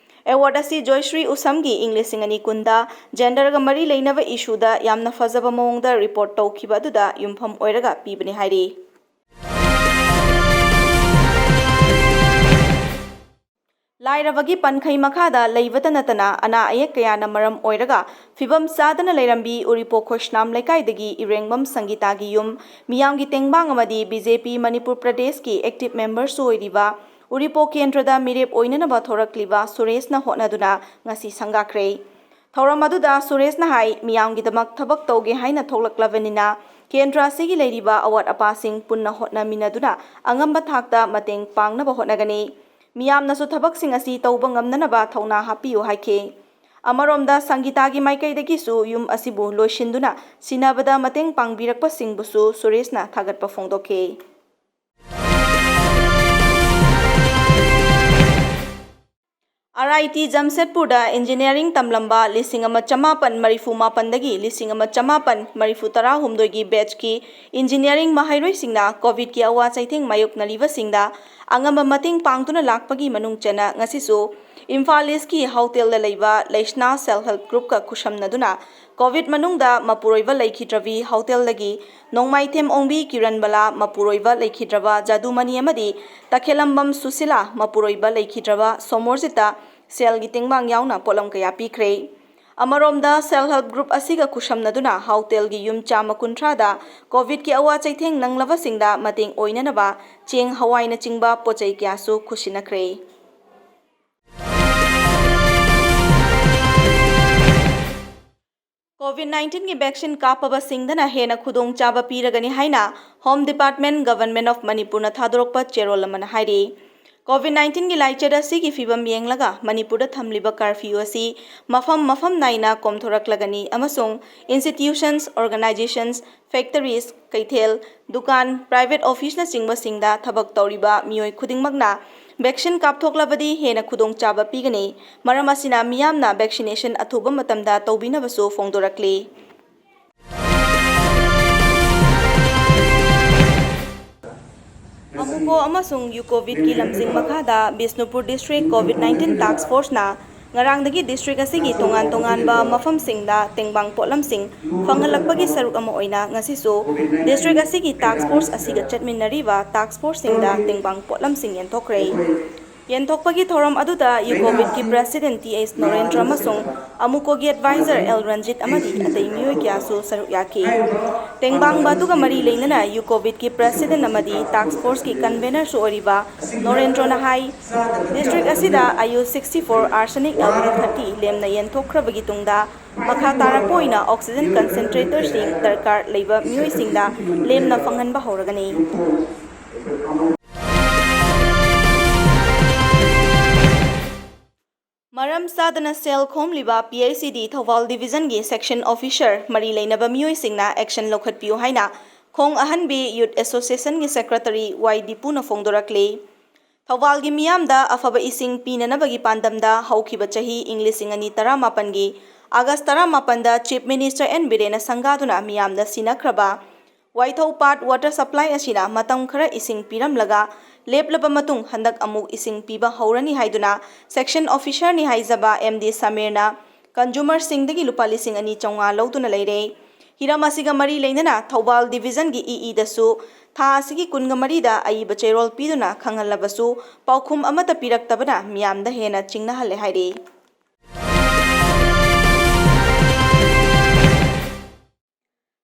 Award ꯑꯁꯤ ꯖꯣꯏꯁ꯭ꯔꯤ ꯎꯁꯝꯒꯤ ꯏꯪ ꯂꯤꯁꯤꯡ ꯑꯅꯤ ꯀꯨꯟꯗ genderꯒ ꯃꯔꯤ ꯂꯩꯅꯕ issueꯗ ꯌꯥꯝꯅ ꯐꯖꯕ ꯃꯑꯣꯡꯗ report ꯇꯧꯈꯤꯕ ꯑꯗꯨꯗ ꯌꯨꯝꯐꯝ ꯑꯣꯏꯔꯒ ꯄꯤꯕꯅꯤ ꯍꯥꯏꯔꯤ꯫ ꯂꯥꯏꯔꯕꯒꯤ ꯄꯟꯈꯩ ꯃꯈꯥꯗ ꯂꯩꯕꯇ ꯅꯠꯇꯅ ꯑꯅꯥ ꯑꯌꯦꯛ ꯀꯌꯥꯅ ꯃꯔꯝ ꯑꯣꯏꯔꯒ ꯐꯤꯕꯝ ꯆꯥꯗꯅ ꯂꯩꯔꯝꯕꯤ ꯎꯔꯤꯄꯣꯛ ꯈꯣꯏꯁꯅꯥꯝ ꯂꯩꯀꯥꯏꯗꯒꯤ ꯏꯔꯦꯡꯕꯝ ꯁꯪꯒꯤꯇꯥꯒꯤ ꯌꯨꯝ ꯃꯤꯌꯥꯝꯒꯤ ꯇꯦꯡꯕꯥꯡ ꯑꯃꯗꯤ BJP ꯃꯅꯤꯄꯨꯔ ꯄ꯭ꯔꯗꯦꯁꯀꯤ active memberꯁꯨ ꯑꯣꯏꯔꯤꯕ ꯎꯔꯤꯄꯣꯛ ꯀꯦꯟꯗ꯭ꯔꯗ ꯃꯤꯔꯦꯞ ꯑꯣꯏꯅꯅꯕ ꯊꯣꯔꯛꯂꯤꯕ ꯁꯨꯔꯦꯁꯅ ꯍꯣꯠꯅꯗꯨꯅ ꯉꯁꯤ ꯁꯪꯒꯥꯈ꯭ꯔꯦ꯫ ꯊꯧꯔꯝ ꯑꯗꯨꯗ ꯁꯨꯔꯦꯁꯅ ꯍꯥꯏ, ꯃꯤꯌꯥꯝꯒꯤꯗꯃꯛ ꯊꯕꯛ ꯇꯧꯒꯦ ꯍꯥꯏꯅ ꯊꯣꯛꯂꯛꯂꯕꯅꯤꯅ ꯀꯦꯟꯗ꯭ꯔ ꯑꯁꯤꯒꯤ ꯂꯩꯔꯤꯕ ꯑꯋꯥꯠ ꯑꯄꯥꯁꯤꯡ ꯄꯨꯟꯅ ꯍꯣꯠꯅꯃꯤꯟꯅꯗꯨꯅ ꯑꯉꯝꯕ ꯊꯥꯛꯇ ꯃꯇꯦꯡ ꯄꯥꯡꯅꯕ ꯍꯣꯠꯅꯒꯅꯤ꯫ ꯃꯤꯌꯥꯝꯅꯁꯨ ꯊꯕꯛꯁꯤꯡ ꯑꯁꯤ ꯇꯧꯕ ꯉꯝꯅꯅꯕ ꯊꯧꯅꯥ ꯍꯥꯞꯄꯤꯌꯨ ꯍꯥꯏꯈꯤ꯫ ꯑꯃꯔꯣꯝꯗ, ꯁꯪꯒꯤꯇꯥꯒꯤ ꯃꯥꯏꯀꯩꯗꯒꯤꯁꯨ ꯌꯨꯝ ꯑꯁꯤꯕꯨ ꯂꯣꯏꯁꯤꯟꯗꯨꯅ ꯁꯤꯟꯅꯕꯗ ꯃꯇꯦꯡ ꯄꯥꯡꯕꯤꯔꯛꯄꯁꯤꯡꯕꯨꯁꯨ ꯁꯨꯔꯦꯁꯅ ꯊꯥꯒꯠꯄ ꯐꯣꯡꯗꯣꯛꯈꯤ꯫ ꯑꯥꯔ ꯑꯥꯏ ꯇꯤ ꯖꯝꯁꯦꯗꯄꯨꯔꯗ ꯏꯟꯖꯤꯅꯤꯌꯥꯔꯤꯡ ꯇꯝꯂꯝꯕ ꯂꯤꯁꯤꯡ ꯑꯃ ꯆꯃꯥꯄꯟ ꯃꯔꯤꯐꯨ ꯃꯥꯄꯟꯗꯒꯤ ꯂꯤꯁꯤꯡ ꯑꯃ ꯆꯃꯥꯄꯟ ꯃꯔꯤꯐꯨ ꯇꯔꯥꯍꯨꯝꯗꯣꯏꯒꯤ ꯕꯦꯆꯀꯤ ꯏꯟꯖꯤꯅꯤꯌꯥꯔꯤꯡ ꯃꯍꯩꯔꯣꯏꯁꯤꯡꯅ ꯀꯣꯚꯤꯗꯀꯤ ꯑꯋꯥ ꯆꯩꯊꯦꯡ ꯃꯥꯌꯣꯛꯅꯔꯤꯕꯁꯤꯡꯗ ꯑꯉꯝꯕ ꯃꯇꯦꯡ ꯄꯥꯡꯗꯨꯅ ꯂꯥꯛꯄꯒꯤ ꯃꯅꯨꯡ ꯆꯟꯅ ꯉꯁꯤꯁꯨ ꯏꯝꯐꯥꯜ ꯏꯁꯀꯤ ꯍꯥꯎꯇꯦꯜꯗ ꯂꯩꯕ ꯂꯩꯁꯅꯥ ꯁꯦꯜꯐ ꯍꯦꯜꯞ ꯒ꯭ꯔꯨꯞꯀ ꯈꯨꯠꯁꯝꯅꯗꯨꯅ ꯀꯣꯚꯤꯗ ꯃꯅꯨꯡꯗ ꯃꯄꯨꯔꯣꯏꯕ ꯂꯩꯈꯤꯗ꯭ꯔꯕꯤ ꯍꯥꯎꯇꯦꯜꯗꯒꯤ ꯅꯣꯡꯃꯥꯏꯊꯦꯝ ꯑꯣꯡꯕꯤ ꯀꯤꯔꯟꯕꯂꯥ, ꯃꯄꯨꯔꯣꯏꯕ ꯂꯩꯈꯤꯗ꯭ꯔꯕ ꯖꯥꯗꯨꯃꯅꯤ ꯑꯃꯗꯤ ꯇꯈꯦꯂꯝꯕꯝ ꯁꯨꯁꯤꯂꯥ, ꯃꯄꯨꯔꯣꯏꯕ ꯂꯩꯈꯤꯗ꯭ꯔꯕ ꯁꯣꯃꯣꯔꯖꯤꯠꯇ ꯁꯦꯜꯒꯤ ꯇꯦꯡꯕꯥꯡ ꯌꯥꯎꯅ ꯄꯣꯠꯂꯝ ꯀꯌꯥ ꯄꯤꯈ꯭ꯔꯦ꯫ ꯑꯃꯔꯣꯝꯗ, ꯁꯦꯜꯐ ꯍꯦꯜꯞ ꯒ꯭ꯔꯨꯞ ꯑꯁꯤꯒ ꯈꯨꯠꯁꯝꯅꯗꯨꯅ ꯍꯥꯎꯇꯦꯜꯒꯤ ꯌꯨꯝ ꯆꯥꯝꯃ ꯀꯨꯟꯊ꯭ꯔꯥꯗ ꯀꯣꯚꯤꯗꯀꯤ ꯑꯋꯥ ꯆꯩꯊꯦꯡ ꯅꯪꯂꯕꯁꯤꯡꯗ ꯃꯇꯦꯡ ꯑꯣꯏꯅꯅꯕ ꯆꯦꯡ, ꯍꯋꯥꯏꯅꯆꯤꯡꯕ ꯄꯣꯠ ꯆꯩ ꯀꯌꯥꯁꯨ ꯈꯨꯠꯁꯤꯟꯅꯈ꯭ꯔꯦ꯫ ꯀꯣꯚꯤꯗ ꯅꯥꯏꯟꯇꯤꯟꯒꯤ ꯚꯦꯛꯁꯤꯟ ꯀꯥꯞꯄꯕꯁꯤꯡꯗꯅ ꯍꯦꯟꯅ ꯈꯨꯗꯣꯡꯆꯥꯕ ꯄꯤꯔꯒꯅꯤ ꯍꯥꯏꯅ ꯍꯣꯝ ꯗꯤꯄꯥꯔꯠꯃꯦꯟ, ꯒꯚꯔꯟꯃꯦꯟꯠ ꯑꯣꯐ ꯃꯅꯤꯄꯨꯔꯅ ꯊꯥꯗꯣꯔꯛꯄ ꯆꯦꯔꯣꯜ ꯑꯃꯅ ꯍꯥꯏꯔꯤ꯫ ꯀꯣꯚꯤꯗ ꯅꯥꯏꯟꯇꯤꯟꯒꯤ ꯂꯥꯏꯆꯠ ꯑꯁꯤꯒꯤ ꯐꯤꯕꯝ ꯌꯦꯡꯂꯒ ꯃꯅꯤꯄꯨꯔꯗ ꯊꯝꯂꯤꯕ ꯀꯔꯐ꯭ꯌꯨ ꯑꯁꯤ ꯃꯐꯝ ꯃꯐꯝ ꯅꯥꯏꯅ ꯀꯣꯝꯊꯣꯔꯛꯂꯒꯅꯤ ꯑꯃꯁꯨꯡ institutions, organisations, factories, ꯀꯩꯊꯦꯜ, ꯗꯨꯀꯥꯟ, private officeꯅꯆꯤꯡꯕꯁꯤꯡꯗ ꯊꯕꯛ ꯇꯧꯔꯤꯕ ꯃꯤꯑꯣꯏ ꯈꯨꯗꯤꯡꯃꯛꯅ ꯚꯦꯛꯁꯤꯟ ꯀꯥꯞꯊꯣꯛꯂꯕꯗꯤ ꯍꯦꯟꯅ ꯈꯨꯗꯣꯡꯆꯥꯕ ꯄꯤꯒꯅꯤ꯫ ꯃꯔꯝ ꯑꯁꯤꯅ ꯃꯤꯌꯥꯝꯅ ꯚꯦꯛꯁꯤꯅꯦꯁꯟ ꯑꯊꯨꯕ ꯃꯇꯝꯗ ꯇꯧꯕꯤꯅꯕꯁꯨ ꯐꯣꯡꯗꯣꯔꯛꯂꯤ꯫ ꯑꯃꯨꯀꯣ ꯑꯃꯁꯨꯡ ꯌꯨꯀꯣꯚꯤꯠꯀꯤ ꯂꯝꯖꯤꯡ ꯃꯈꯥꯗ ꯕꯤꯁꯅꯨꯄꯨꯔ ꯗꯤꯁꯇ꯭ꯔꯤꯛ ꯀꯣꯚꯤꯗ ꯅꯥꯏꯟꯇꯤꯟ ꯇꯥꯛꯁ ꯐꯣꯔꯁꯅ ꯉꯔꯥꯡꯗꯒꯤ ꯗꯤꯁꯇ꯭ꯔꯤꯛ ꯑꯁꯤꯒꯤ ꯇꯣꯉꯥꯟ ꯇꯣꯉꯥꯟꯕ ꯃꯐꯝꯁꯤꯡꯗ ꯇꯦꯡꯕꯥꯡ ꯄꯣꯠꯂꯝꯁꯤꯡ ꯐꯪꯍꯜꯂꯛꯄꯒꯤ ꯁꯔꯨꯛ ꯑꯃ ꯑꯣꯏꯅ ꯉꯁꯤꯁꯨ ꯗꯤꯁꯇ꯭ꯔꯤꯛ ꯑꯁꯤꯒꯤ ꯇꯥꯛꯁ ꯐꯣꯔꯁ ꯑꯁꯤꯒ ꯆꯠꯃꯤꯟꯅꯔꯤꯕ ꯇꯥꯛꯁ ꯐꯣꯔꯁꯁꯤꯡꯗ ꯇꯦꯡꯕꯥꯡ ꯄꯣꯠꯂꯝꯁꯤꯡ ꯌꯦꯟꯊꯣꯛꯈ꯭ꯔꯦ꯫ ꯌꯦꯟꯊꯣꯛꯄꯒꯤ ꯊꯧꯔꯝ ꯑꯗꯨꯗ ꯌꯨꯀꯣꯕꯤꯠꯀꯤ President ꯇꯤ ꯑꯩꯆ ꯅꯣꯔꯦꯟꯗ꯭ꯔ ꯑꯃꯁꯨꯡ ꯑꯃꯨꯀꯣꯒꯤ Advisor ꯑꯦꯜ ꯔꯟꯖꯤꯠ ꯑꯃꯗꯤ ꯑꯇꯩ ꯃꯤꯑꯣꯏ ꯀꯌꯥꯁꯨ ꯁꯔꯨꯛ ꯌꯥꯈꯤ꯫ ꯇꯦꯡꯕꯥꯡꯕ ꯑꯗꯨꯒ ꯃꯔꯤ ꯂꯩꯅꯅ ꯌꯨꯀꯣꯕꯤꯠꯀꯤ President ꯑꯃꯗꯤ Task Force ꯀꯤ Convener ꯁꯨ ꯑꯣꯏꯔꯤꯕ ꯅꯣꯔꯦꯟꯗ꯭ꯔꯣꯅ ꯍꯥꯏ, District ꯑꯁꯤꯗ ꯑꯌꯨ sixty four arsenic alcohol thirty ꯂꯦꯝꯅ ꯌꯦꯟꯊꯣꯛꯈ꯭ꯔꯕꯒꯤ ꯇꯨꯡꯗ ꯃꯈꯥ ꯇꯥꯔꯛꯄ ꯑꯣꯏꯅ oxygen concentrator ꯁꯤꯡ ꯗꯔꯀꯥꯔ ꯂꯩꯕ ꯃꯤꯑꯣꯏꯁꯤꯡꯗ ꯂꯦꯝꯅ ꯐꯪꯍꯟꯕ ꯍꯧꯔꯒꯅꯤ꯫ ꯃꯔꯝ ꯆꯥꯗꯅ ꯁꯦꯜ ꯈꯣꯝꯂꯤꯕ ꯄꯤ ꯑꯩꯆ ꯏ ꯗꯤ ꯊꯧꯕꯥꯜ Division ꯒꯤ Section Officer ꯃꯔꯤ ꯂꯩꯅꯕ ꯃꯤꯑꯣꯏꯁꯤꯡꯅ action ꯂꯧꯈꯠꯄꯤꯌꯨ ꯍꯥꯏꯅ ꯈꯣꯡ ꯑꯍꯟꯕꯤ Youth Association ꯒꯤ Secretary ꯋꯥꯏ ꯗꯤꯄꯨꯅ ꯐꯣꯡꯗꯣꯔꯛꯂꯤ꯫ ꯊꯧꯕꯥꯜꯒꯤ ꯃꯤꯌꯥꯝꯗ ꯑꯐꯕ ꯏꯁꯤꯡ ꯄꯤꯅꯅꯕꯒꯤ ꯄꯥꯟꯗꯝꯗ ꯍꯧꯈꯤꯕ ꯆꯍꯤ ꯏꯪ ꯂꯤꯁꯤꯡ ꯑꯅꯤ ꯇꯔꯥꯃꯥꯄꯟꯒꯤ August ꯇꯔꯥꯃꯥꯄꯟꯗ Chief Minister ꯑꯦꯟ ꯕꯤꯔꯦꯅ ꯁꯪꯒꯥꯗꯨꯅ ꯃꯤꯌꯥꯝꯗ ꯁꯤꯟꯅꯈ꯭ꯔꯕ ꯋꯥꯏꯊꯧ ꯄꯥꯠ water supply ꯑꯁꯤꯅ ꯃꯇꯝ ꯈꯔ ꯏꯁꯤꯡ ꯄꯤꯔꯝꯂꯒ ꯂꯦꯞꯂꯕ ꯃꯇꯨꯡ ꯍꯟꯗꯛ ꯑꯃꯨꯛ ꯏꯁꯤꯡ ꯄꯤꯕ ꯍꯧꯔꯅꯤ ꯍꯥꯏꯗꯨꯅ Section Officer ꯅꯤ ꯍꯥꯏꯖꯕ ꯑꯦꯝ ꯗꯤ ꯁꯃꯤꯔꯅ consumer ꯁꯤꯡꯗꯒꯤ ꯂꯨꯄꯥ ꯂꯤꯁꯤꯡ ꯑꯅꯤ ꯆꯥꯝꯃꯉꯥ ꯂꯧꯗꯨꯅ ꯂꯩꯔꯦ꯫ ꯍꯤꯔꯝ ꯑꯁꯤꯒ ꯃꯔꯤ ꯂꯩꯅꯅ ꯊꯧꯕꯥꯜ Division ꯒꯤ ꯏ ꯏ ꯗꯁꯨ ꯊꯥ ꯑꯁꯤꯒꯤ ꯀꯨꯟꯃꯔꯤꯗ ꯑꯏꯕ ꯆꯦꯔꯣꯜ ꯄꯤꯗꯨꯅ ꯈꯪꯍꯜꯂꯕꯁꯨ ꯄꯥꯎꯈꯨꯝ ꯑꯃꯠꯇ ꯄꯤꯔꯛꯇꯕꯅ ꯃꯤꯌꯥꯝꯗ ꯍꯦꯟꯅ ꯆꯤꯡꯅꯍꯜꯂꯦ ꯍꯥꯏꯔꯤ꯫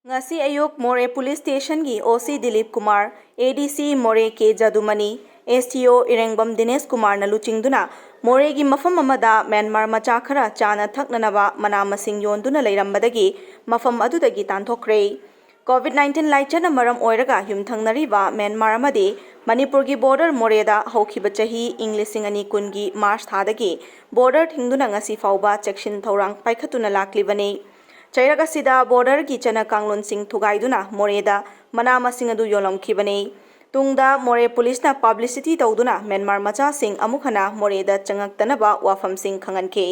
ꯉꯁꯤ ꯑꯌꯨꯛ ꯃꯣꯔꯦ Police Station ꯒꯤ ꯑꯣ ꯁꯤ ꯗꯤꯂꯤꯞ ꯀꯨꯃꯥꯔ, ꯑꯦ ꯗꯤ ꯁꯤ ꯃꯣꯔꯦ ꯀꯦ ꯖꯗꯨꯃꯅꯤ, ꯑꯦꯁ ꯇꯤ ꯑꯣ ꯏꯔꯦꯡꯕꯝ ꯗꯤꯅꯦꯁ ꯀꯨꯃꯥꯔꯅ ꯂꯨꯆꯤꯡꯗꯨꯅ ꯃꯣꯔꯦꯒꯤ ꯃꯐꯝ ꯑꯃꯗ ꯃ꯭ꯌꯥꯟꯃꯥꯔ ꯃꯆꯥ ꯈꯔ ꯆꯥꯅ ꯊꯛꯅꯅꯕ ꯃꯅꯥ ꯃꯁꯤꯡ ꯌꯣꯟꯗꯨꯅ ꯂꯩꯔꯝꯕꯗꯒꯤ ꯃꯐꯝ ꯑꯗꯨꯗꯒꯤ ꯇꯥꯟꯊꯣꯛꯈ꯭ꯔꯦ꯫ COVID nineteen ꯂꯥꯏꯆꯠꯅ ꯃꯔꯝ ꯑꯣꯏꯔꯒ ꯌꯨꯝꯊꯪꯅꯔꯤꯕ ꯃ꯭ꯌꯥꯟꯃꯥꯔ ꯑꯃꯗꯤ ꯃꯅꯤꯄꯨꯔꯒꯤ border ꯃꯣꯔꯦꯗ ꯍꯧꯈꯤꯕ ꯆꯍꯤ ꯏꯪ ꯂꯤꯁꯤꯡ ꯑꯅꯤ ꯀꯨꯟꯒꯤ March ꯊꯥꯗꯒꯤ border ꯊꯤꯡꯗꯨꯅ ꯉꯁꯤ ꯐꯥꯎꯕ ꯆꯦꯛꯁꯤꯟ ꯊꯧꯔꯥꯡ ꯄꯥꯏꯈꯠꯇꯨꯅ ꯂꯥꯛꯂꯤꯕꯅꯤ꯫ ꯆꯩꯔꯛ ꯑꯁꯤꯗ border ꯒꯤ ꯆꯠꯅ ꯀꯥꯡꯂꯣꯟꯁꯤꯡ ꯊꯨꯒꯥꯏꯗꯨꯅ ꯃꯣꯔꯦꯗ ꯃꯅꯥ ꯃꯁꯤꯡ ꯑꯗꯨ ꯌꯣꯜꯂꯝꯈꯤꯕꯅꯤ꯫ ꯇꯨꯡꯗ ꯃꯣꯔꯦ Police ꯅ publicity ꯇꯧꯗꯨꯅ ꯃ꯭ꯌꯥꯟꯃꯥꯔ ꯃꯆꯥꯁꯤꯡ ꯑꯃꯨꯛ ꯍꯟꯅ ꯃꯣꯔꯦꯗ ꯆꯪꯉꯛꯇꯅꯕ ꯋꯥꯐꯝꯁꯤꯡ ꯈꯪꯍꯟꯈꯤ꯫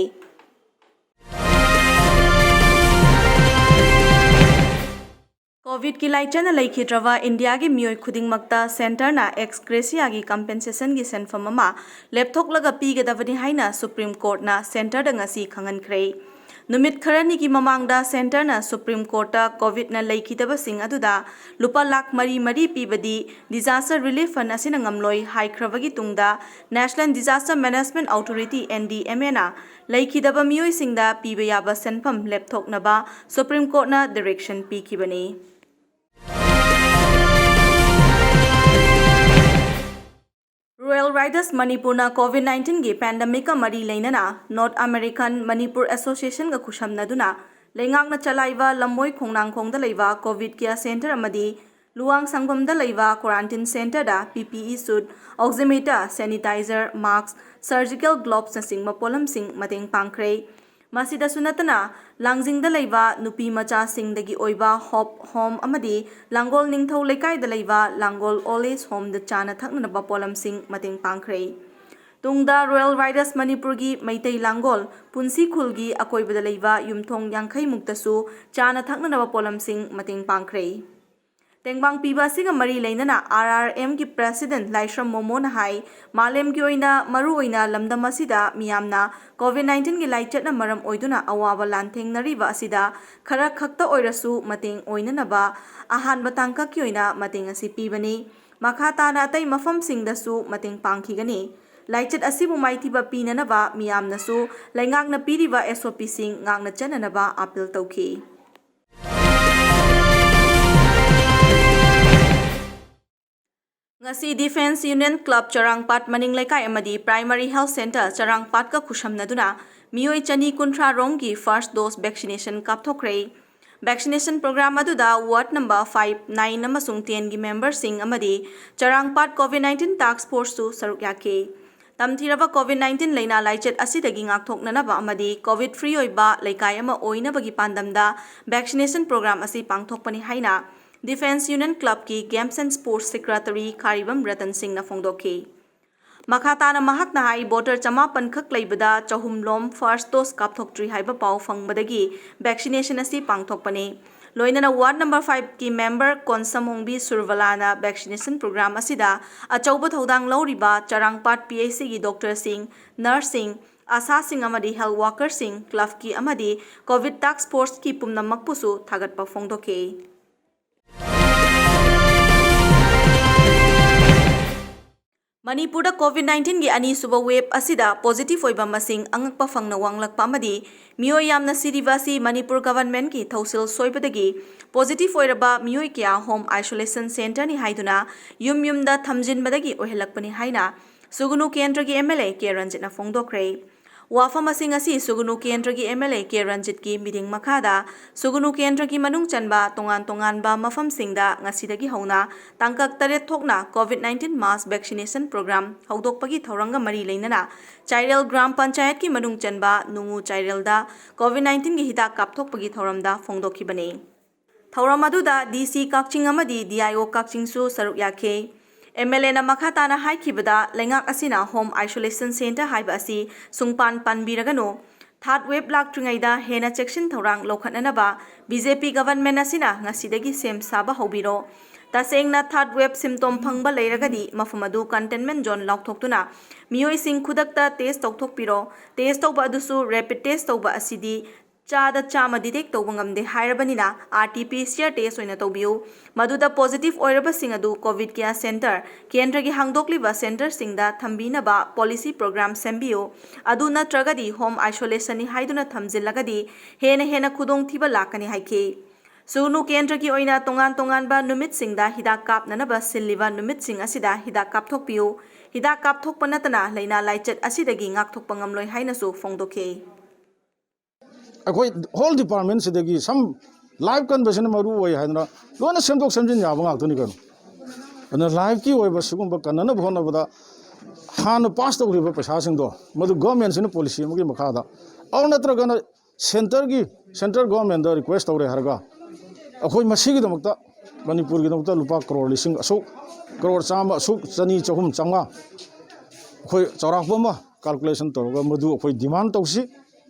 COVID ꯀꯤ ꯂꯥꯏꯆꯠꯅ ꯂꯩꯈꯤꯗ꯭ꯔꯕ ꯏꯟꯗꯤꯌꯥꯒꯤ ꯃꯤꯑꯣꯏ ꯈꯨꯗꯤꯡꯃꯛꯇ centre ꯅ ex gratia ꯒꯤ compensation ꯒꯤ ꯁꯦꯟꯐꯝ ꯑꯃ ꯂꯦꯞꯊꯣꯛꯂꯒ ꯄꯤꯒꯗꯕꯅꯤ ꯍꯥꯏꯅ Supreme Court ꯅ centre ꯗ ꯉꯁꯤ ꯈꯪꯍꯟꯈ꯭ꯔꯦ꯫ ꯅꯨꯃꯤꯠ ꯈꯔꯅꯤꯒꯤ ꯃꯃꯥꯡꯗ centreꯅ Supreme Courtꯇ COVIDꯅ ꯂꯩꯈꯤꯗꯕꯁꯤꯡ ꯑꯗꯨꯗ ꯂꯨꯄꯥ ꯂꯥꯈ ꯃꯔꯤ ꯃꯔꯤ ꯄꯤꯕꯗꯤ Disaster Relief Fund ꯑꯁꯤꯅ ꯉꯝꯂꯣꯏ ꯍꯥꯏꯈ꯭ꯔꯕꯒꯤ ꯇꯨꯡꯗ National Disaster Management Authority, NDMAꯅ ꯂꯩꯈꯤꯗꯕ ꯃꯤꯑꯣꯏꯁꯤꯡꯗ ꯄꯤꯕ ꯌꯥꯕ ꯁꯦꯟꯐꯝ ꯂꯦꯞꯊꯣꯛꯅꯕ Supreme Courtꯅ direction ꯄꯤꯈꯤꯕꯅꯤ꯫ Royal Riders Manipurꯅ COVID nineteenꯒꯤ pandemicꯀ ꯃꯔꯤ ꯂꯩꯅꯅ North American Manipur Associationꯒ ꯈꯨꯠꯁꯝꯅꯗꯨꯅ ꯂꯩꯉꯥꯛꯅ ꯆꯂꯥꯏꯕ ꯂꯝꯃꯣꯏ ꯈꯣꯡꯅꯥꯡꯈꯣꯡꯗ ꯂꯩꯕ COVID care centre ꯑꯃꯗꯤ ꯂꯨꯋꯥꯡ ꯁꯪꯕꯝꯗ ꯂꯩꯕ quarantine centreꯗ PPE suit, oximeter, sanitizer, mask, surgical glovesꯅꯆꯤꯡꯕ ꯄꯣꯠꯂꯝꯁꯤꯡ ꯃꯇꯦꯡ ꯄꯥꯡꯈ꯭ꯔꯦ꯫ ꯃꯁꯤꯗꯁꯨ ꯅꯠꯇꯅ, ꯂꯥꯡꯖꯤꯡꯗ ꯂꯩꯕ ꯅꯨꯄꯤ ꯃꯆꯥꯁꯤꯡꯗꯒꯤ ꯑꯣꯏꯕ Hope Home ꯑꯃꯗꯤ ꯂꯥꯡꯒꯣꯜ ꯅꯤꯡꯊꯧ ꯂꯩꯀꯥꯏꯗ ꯂꯩꯕ ꯂꯥꯡꯒꯣꯜ Old Age Homeꯗ ꯆꯥꯅ ꯊꯛꯅꯅꯕ ꯄꯣꯠꯂꯝꯁꯤꯡ ꯃꯇꯦꯡ ꯄꯥꯡꯈ꯭ꯔꯦ꯫ ꯇꯨꯡꯗ Royal Riders Manipurꯒꯤ ꯃꯩꯇꯩ ꯂꯥꯡꯒꯣꯜ ꯄꯨꯟꯁꯤ ꯈꯨꯜꯒꯤ ꯑꯀꯣꯏꯕꯗ ꯂꯩꯕ ꯌꯨꯝꯊꯣꯡ ꯌꯥꯡꯈꯩ ꯃꯨꯛꯇꯁꯨ ꯆꯥꯅ ꯊꯛꯅꯅꯕ ꯄꯣꯠꯂꯝꯁꯤꯡ ꯃꯇꯦꯡ ꯄꯥꯡꯈ꯭ꯔꯦ꯫ ꯇꯦꯡꯕꯥꯡ ꯄꯤꯕ ꯑꯁꯤꯒ ꯃꯔꯤ ꯂꯩꯅꯅ RRMꯒꯤ President ꯂꯥꯏꯁ꯭ꯔꯝ ꯃꯣꯃꯣꯅ ꯍꯥꯏ, ꯃꯥꯂꯦꯝꯒꯤ ꯑꯣꯏꯅ ꯃꯔꯨꯑꯣꯏꯅ ꯂꯝꯗꯝ ꯑꯁꯤꯗ ꯃꯤꯌꯥꯝꯅ COVID nineteenꯒꯤ ꯂꯥꯏꯆꯠꯅ ꯃꯔꯝ ꯑꯣꯏꯗꯨꯅ ꯑꯋꯥꯕ ꯂꯥꯟꯊꯦꯡꯅꯔꯤꯕ ꯑꯁꯤꯗ ꯈꯔ ꯈꯛꯇ ꯑꯣꯏꯔꯁꯨ ꯃꯇꯦꯡ ꯑꯣꯏꯅꯅꯕ ꯑꯍꯥꯟꯕ ꯇꯥꯡꯀꯛꯀꯤ ꯑꯣꯏꯅ ꯃꯇꯦꯡ ꯑꯁꯤ ꯄꯤꯕꯅꯤ꯫ ꯃꯈꯥ ꯇꯥꯅ ꯑꯇꯩ ꯃꯐꯝꯁꯤꯡꯗꯁꯨ ꯃꯇꯦꯡ ꯄꯥꯡꯈꯤꯒꯅꯤ꯫ ꯂꯥꯏꯆꯠ ꯑꯁꯤꯕꯨ ꯃꯥꯏꯊꯤꯕ ꯄꯤꯅꯅꯕ ꯃꯤꯌꯥꯝꯅꯁꯨ ꯂꯩꯉꯥꯛꯅ ꯄꯤꯔꯤꯕ SOPꯁꯤꯡ ꯉꯥꯛꯅ ꯆꯠꯅꯅꯕ appeal ꯇꯧꯈꯤ꯫ ꯉꯁꯤ Defence Union Club ꯆꯔꯥꯡꯄꯥꯠ ꯃꯅꯤꯡ ꯂꯩꯀꯥꯏ ꯑꯃꯗꯤ Primary Health Centre ꯆꯔꯥꯡꯄꯥꯠꯀ ꯈꯨꯠꯁꯝꯅꯗꯨꯅ ꯃꯤꯑꯣꯏ ꯆꯅꯤ ꯀꯨꯟꯊ꯭ꯔꯥ ꯔꯣꯝꯒꯤ first dose vaccination ꯀꯥꯞꯊꯣꯛꯈ꯭ꯔꯦ꯫ Vaccination program ꯑꯗꯨꯗ ward number five, nine ꯑꯃꯁꯨꯡ tenꯒꯤ memberꯁꯤꯡ ꯑꯃꯗꯤ ꯆꯔꯥꯡꯄꯥꯠ COVID nineteen task forceꯁꯨ ꯁꯔꯨꯛ ꯌꯥꯈꯤ꯫ ꯇꯝꯊꯤꯔꯕ COVID nineteen ꯂꯥꯏꯅꯥ ꯂꯥꯏꯆꯠ ꯑꯁꯤꯗꯒꯤ ꯉꯥꯛꯊꯣꯛꯅꯅꯕ ꯑꯃꯗꯤ COVID free ꯑꯣꯏꯕ ꯂꯩꯀꯥꯏ ꯑꯃ ꯑꯣꯏꯅꯕꯒꯤ ꯄꯥꯟꯗꯝꯗ vaccination program ꯑꯁꯤ ꯄꯥꯡꯊꯣꯛꯄꯅꯤ ꯍꯥꯏꯅ Defence Union Clubꯀꯤ Games and Sports Secretary ꯈꯥꯔꯤꯕꯝ Ratan ꯁꯤꯡꯅ ꯐꯣꯡꯗꯣꯛꯈꯤ꯫ ꯃꯈꯥ ꯇꯥꯅ ꯃꯍꯥꯛꯅ ꯍꯥꯏ, voter ꯆꯃꯥꯄꯟ ꯈꯛ ꯂꯩꯕꯗ ꯆꯍꯨꯝ ꯂꯣꯝ first dose ꯀꯥꯞꯊꯣꯛꯇ꯭ꯔꯤ ꯍꯥꯏꯕ ꯄꯥꯎ ꯐꯪꯕꯗꯒꯤ vaccination ꯑꯁꯤ ꯄꯥꯡꯊꯣꯛꯄꯅꯤ꯫ ꯂꯣꯏꯅꯅ ward number fiveꯀꯤ member ꯀꯣꯟꯁꯝꯍꯣꯡꯕꯤ ꯁꯨꯔꯕꯂꯥꯅ vaccination program ꯑꯁꯤꯗ ꯑꯆꯧꯕ ꯊꯧꯗꯥꯡ ꯂꯧꯔꯤꯕ ꯆꯔꯥꯡꯄꯥꯠ PHCꯒꯤ doctorꯁꯤꯡ, nurseꯁꯤꯡ, ꯑꯁꯥꯁꯤꯡ ꯑꯃꯗꯤ ꯍꯦꯜꯊ ꯋꯥꯔꯀꯔꯁꯤꯡ, ꯀ꯭ꯂꯕꯀꯤ ꯑꯃꯗꯤ ꯀꯣꯚꯤꯗ ꯇꯥꯁ꯭ꯛ ꯐꯣꯔꯁꯀꯤ ꯄꯨꯝꯅꯃꯛꯄꯨꯁꯨ ꯊꯥꯒꯠꯄ ꯐꯣꯡꯗꯣꯛꯈꯤ꯫ ꯃꯅꯤꯄꯨꯔꯗ ꯀꯣꯚꯤꯗ ꯅꯥꯏꯟꯇꯤꯟꯒꯤ ꯑꯅꯤꯁꯨꯕ ꯋꯦꯕ ꯑꯁꯤꯗ ꯄꯣꯖꯤꯇꯤꯚ ꯑꯣꯏꯕ ꯃꯁꯤꯡ ꯑꯉꯛꯄ ꯐꯪꯅ ꯋꯥꯡꯂꯛꯄ ꯑꯃꯗꯤ ꯃꯤꯑꯣꯏ ꯌꯥꯝꯅ ꯁꯤꯔꯤꯕ ꯑꯁꯤ ꯃꯅꯤꯄꯨꯔ ꯒꯚꯔꯟꯃꯦꯟꯠꯀꯤ ꯊꯧꯁꯤꯜ ꯁꯣꯏꯕꯗꯒꯤ ꯄꯣꯖꯤꯇꯤꯚ ꯑꯣꯏꯔꯕ ꯃꯤꯑꯣꯏ ꯀꯌꯥ ꯍꯣꯝ ꯑꯥꯏꯁꯣꯂꯦꯁꯟ ꯁꯦꯟꯇꯔꯅꯤ ꯍꯥꯏꯗꯨꯅ ꯌꯨꯝ ꯌꯨꯝꯗ ꯊꯝꯖꯤꯟꯕꯗꯒꯤ ꯑꯣꯏꯍꯜꯂꯛꯄꯅꯤ ꯍꯥꯏꯅ ꯁꯨꯒꯅꯨ ꯀꯦꯟꯗ꯭ꯔꯒꯤ ꯑꯦꯝ ꯑꯦꯜ ꯑꯦ ꯀꯦ ꯔꯟꯖꯤꯠꯅ ꯐꯣꯡꯗꯣꯛꯈ꯭ꯔꯦ꯫ ꯋꯥꯐꯝ ꯑꯁꯤꯡ ꯑꯁꯤ ꯁꯨꯒꯅꯨ ꯀꯦꯟꯗ꯭ꯔꯒꯤ ꯑꯦꯝ ꯑꯦꯜ ꯑꯦ ꯀꯦ ꯔꯟꯖꯤꯠꯀꯤ ꯃꯤꯠꯌꯦꯡ ꯃꯈꯥꯗ ꯁꯨꯒꯅꯨ ꯀꯦꯟꯗ꯭ꯔꯒꯤ ꯃꯅꯨꯡ ꯆꯟꯕ ꯇꯣꯉꯥꯟ ꯇꯣꯉꯥꯟꯕ ꯃꯐꯝꯁꯤꯡꯗ ꯉꯁꯤꯗꯒꯤ ꯍꯧꯅ ꯇꯥꯡꯀꯛ ꯇꯔꯦꯠ ꯊꯣꯛꯅ ꯀꯣꯚꯤꯗ ꯅꯥꯏꯟꯇꯤꯟ ꯃꯥꯁ ꯚꯦꯛꯁꯤꯅꯦꯁꯟ ꯄ꯭ꯔꯣꯒ꯭ꯔꯥꯝ ꯍꯧꯗꯣꯛꯄꯒꯤ ꯊꯧꯔꯝꯒ ꯃꯔꯤ ꯂꯩꯅꯅ ꯆꯥꯏꯔꯦꯜ ꯒ꯭ꯔꯥꯝ ꯄꯟꯆꯥꯌꯠꯀꯤ ꯃꯅꯨꯡ ꯆꯟꯕ ꯅꯨꯡꯉꯨ ꯆꯥꯏꯔꯦꯜꯗ ꯀꯣꯚꯤꯗ ꯅꯥꯏꯟꯇꯤꯟꯒꯤ ꯍꯤꯗꯥꯛ ꯀꯥꯞꯊꯣꯛꯄꯒꯤ ꯊꯧꯔꯝꯗ ꯐꯣꯡꯗꯣꯛꯈꯤꯕꯅꯤ꯫ ꯊꯧꯔꯝ ꯑꯗꯨꯗ ꯗꯤ ꯁꯤ ꯀꯛꯆꯤꯡ ꯑꯃꯗꯤ ꯗꯤ ꯑꯥꯏ ꯑꯣ ꯀꯛꯆꯤꯡꯁꯨ ꯁꯔꯨꯛ ꯌꯥꯈꯤ꯫ ꯑꯦꯝ ꯑꯦꯜ ꯑꯦꯅ ꯃꯈꯥ ꯇꯥꯅ ꯍꯥꯏꯈꯤꯕꯗ, ꯂꯩꯉꯥꯛ ꯑꯁꯤꯅ ꯍꯣꯝ ꯑꯥꯏꯁꯣꯂꯦꯁꯟ ꯁꯦꯟꯇꯔ ꯍꯥꯏꯕ ꯑꯁꯤ ꯁꯨꯡꯄꯥꯟ ꯄꯥꯟꯕꯤꯔꯒꯅꯨ꯫ ꯊꯥꯔꯗ ꯋꯦꯕ ꯂꯥꯛꯇ꯭ꯔꯤꯉꯩꯗ ꯍꯦꯟꯅ ꯆꯦꯛꯁꯤꯟ ꯊꯧꯔꯥꯡ ꯂꯧꯈꯠꯅꯅꯕ ꯕꯤ ꯖꯦ ꯄꯤ ꯒꯚꯔꯟꯃꯦꯟꯠ ꯑꯁꯤꯅ ꯉꯁꯤꯗꯒꯤ ꯁꯦꯝ ꯁꯥꯕ ꯍꯧꯕꯤꯔꯣ꯫ ꯇꯁꯦꯡꯅ ꯊꯥꯔꯗ ꯋꯦꯕ ꯁꯤꯝꯇꯣꯝ ꯐꯪꯕ ꯂꯩꯔꯒꯗꯤ ꯃꯐꯝ ꯑꯗꯨ ꯀꯟꯇꯦꯟꯃꯦꯟꯠ ꯖꯣꯟ ꯂꯥꯎꯊꯣꯛꯇꯨꯅ ꯃꯤꯑꯣꯏꯁꯤꯡ ꯈꯨꯗꯛꯇ ꯇꯦꯁ ꯇꯧꯊꯣꯛꯄꯤꯔꯣ꯫ ꯇꯦꯁ ꯇꯧꯕ ꯑꯗꯨꯁꯨ ꯔꯦꯄꯤꯗ ꯇꯦꯁ ꯇꯧꯕ ꯑꯁꯤꯗꯤ ꯆꯥꯗ ꯆꯥꯝꯃ ꯗꯤꯇꯦꯛ ꯇꯧꯕ ꯉꯝꯗꯦ ꯍꯥꯏꯔꯕꯅꯤꯅ, R T P C R test ꯑꯣꯏꯅ ꯇꯧꯕꯤꯌꯨ꯫ ꯃꯗꯨꯗ ꯄꯣꯖꯤꯇꯤꯚ ꯑꯣꯏꯔꯕꯁꯤꯡ ꯑꯗꯨ ꯀꯣꯚꯤꯗ ꯀꯦꯌꯔ ꯁꯦꯟꯇꯔ, ꯀꯦꯟꯗ꯭ꯔꯒꯤ ꯍꯥꯡꯗꯣꯛꯂꯤꯕ ꯁꯦꯟꯇꯔꯁꯤꯡꯗ ꯊꯝꯕꯤꯅꯕ ꯄꯣꯂꯤꯁꯤ ꯄ꯭ꯔꯣꯒ꯭ꯔꯥꯝ ꯁꯦꯝꯕꯤꯌꯨ꯫ ꯑꯗꯨ ꯅꯠꯇ꯭ꯔꯒꯗꯤ ꯍꯣꯝ ꯑꯥꯏꯁꯣꯂꯦꯁꯟꯅꯤ ꯍꯥꯏꯗꯨꯅ ꯊꯝꯖꯤꯜꯂꯒꯗꯤ ꯍꯦꯟꯅ ꯍꯦꯟꯅ ꯈꯨꯗꯣꯡꯊꯤꯕ ꯂꯥꯛꯀꯅꯤ ꯍꯥꯏꯈꯤ꯫ ꯁꯨꯒꯅꯨ ꯀꯦꯟꯗ꯭ꯔꯒꯤ ꯑꯣꯏꯅ ꯇꯣꯉꯥꯟ ꯇꯣꯉꯥꯟꯕ ꯅꯨꯃꯤꯠꯁꯤꯡꯗ ꯍꯤꯗꯥꯛ ꯀꯥꯞꯅꯅꯕ ꯁꯤꯜꯂꯤꯕ ꯅꯨꯃꯤꯠꯁꯤꯡ ꯑꯁꯤꯗ ꯍꯤꯗꯥꯛ ꯀꯥꯞꯊꯣꯛꯄꯤꯌꯨ꯫ ꯍꯤꯗꯥꯛ ꯀꯥꯞꯊꯣꯛꯄ ꯅꯠꯇꯅ ꯂꯥꯏꯅꯥ ꯂꯥꯏꯆꯠ ꯑꯁꯤꯗꯒꯤ ꯉꯥꯛꯊꯣꯛꯄ ꯉꯝꯂꯣꯏ ꯍꯥꯏꯅꯁꯨ ꯐꯣꯡꯗꯣꯛꯈꯤ꯫ ꯑꯩꯈꯣꯏ ꯍꯣꯜ ꯗꯤꯄꯥꯔꯠꯃꯦꯟꯁꯤꯗꯒꯤ ꯁꯝ ꯂꯥꯏꯐ ꯀꯟꯕꯁꯤꯅ ꯃꯔꯨ ꯑꯣꯏ ꯍꯥꯏꯗꯅ ꯂꯣꯏꯅ ꯁꯦꯝꯗꯣꯛ ꯁꯦꯝꯖꯤꯟ ꯌꯥꯕ ꯉꯥꯛꯇꯅꯤ ꯀꯩꯅꯣ꯫ ꯑꯗꯨꯅ ꯂꯥꯏꯐꯀꯤ ꯑꯣꯏꯕ ꯁꯤꯒꯨꯝꯕ ꯀꯟꯅꯅꯕ ꯍꯣꯠꯅꯕꯗ ꯍꯥꯟꯅ ꯄꯥꯁ ꯇꯧꯈ꯭ꯔꯤꯕ ꯄꯩꯁꯥꯁꯤꯡꯗꯣ ꯃꯗꯨ ꯒꯣꯔꯃꯦꯟꯁꯤꯅ ꯄꯣꯂꯤꯁꯤ ꯑꯃꯒꯤ ꯃꯈꯥꯗ ꯑꯗꯨ ꯅꯠꯇ꯭ꯔꯒꯅ ꯁꯦꯟꯇꯔꯒꯤ, ꯁꯦꯟꯇ꯭ꯔꯦꯜ ꯒꯣꯔꯃꯦꯟꯗ ꯔꯤꯀ꯭ꯋꯦꯁ ꯇꯧꯔꯦ ꯍꯥꯏꯔꯒ ꯑꯩꯈꯣꯏ ꯃꯁꯤꯒꯤꯗꯃꯛꯇ ꯃꯅꯤꯄꯨꯔꯒꯤꯗꯃꯛꯇ ꯂꯨꯄꯥ ꯀ꯭ꯔꯣꯔ ꯂꯤꯁꯤꯡ ꯑꯁꯨꯛ, ꯀ꯭ꯔꯣꯔ ꯆꯥꯝꯃ ꯑꯁꯨꯛ, ꯆꯅꯤ, ꯆꯍꯨꯝ, ꯆꯥꯝꯃꯉꯥ ꯑꯩꯈꯣꯏ ꯆꯥꯎꯔꯥꯛꯄ ꯑꯃ ꯀꯥꯜꯀꯨꯂꯦꯁꯟ ꯇꯧꯔꯒ ꯃꯗꯨ ꯑꯩꯈꯣꯏ ꯗꯤꯃꯥꯟ ꯇꯧꯁꯤ꯫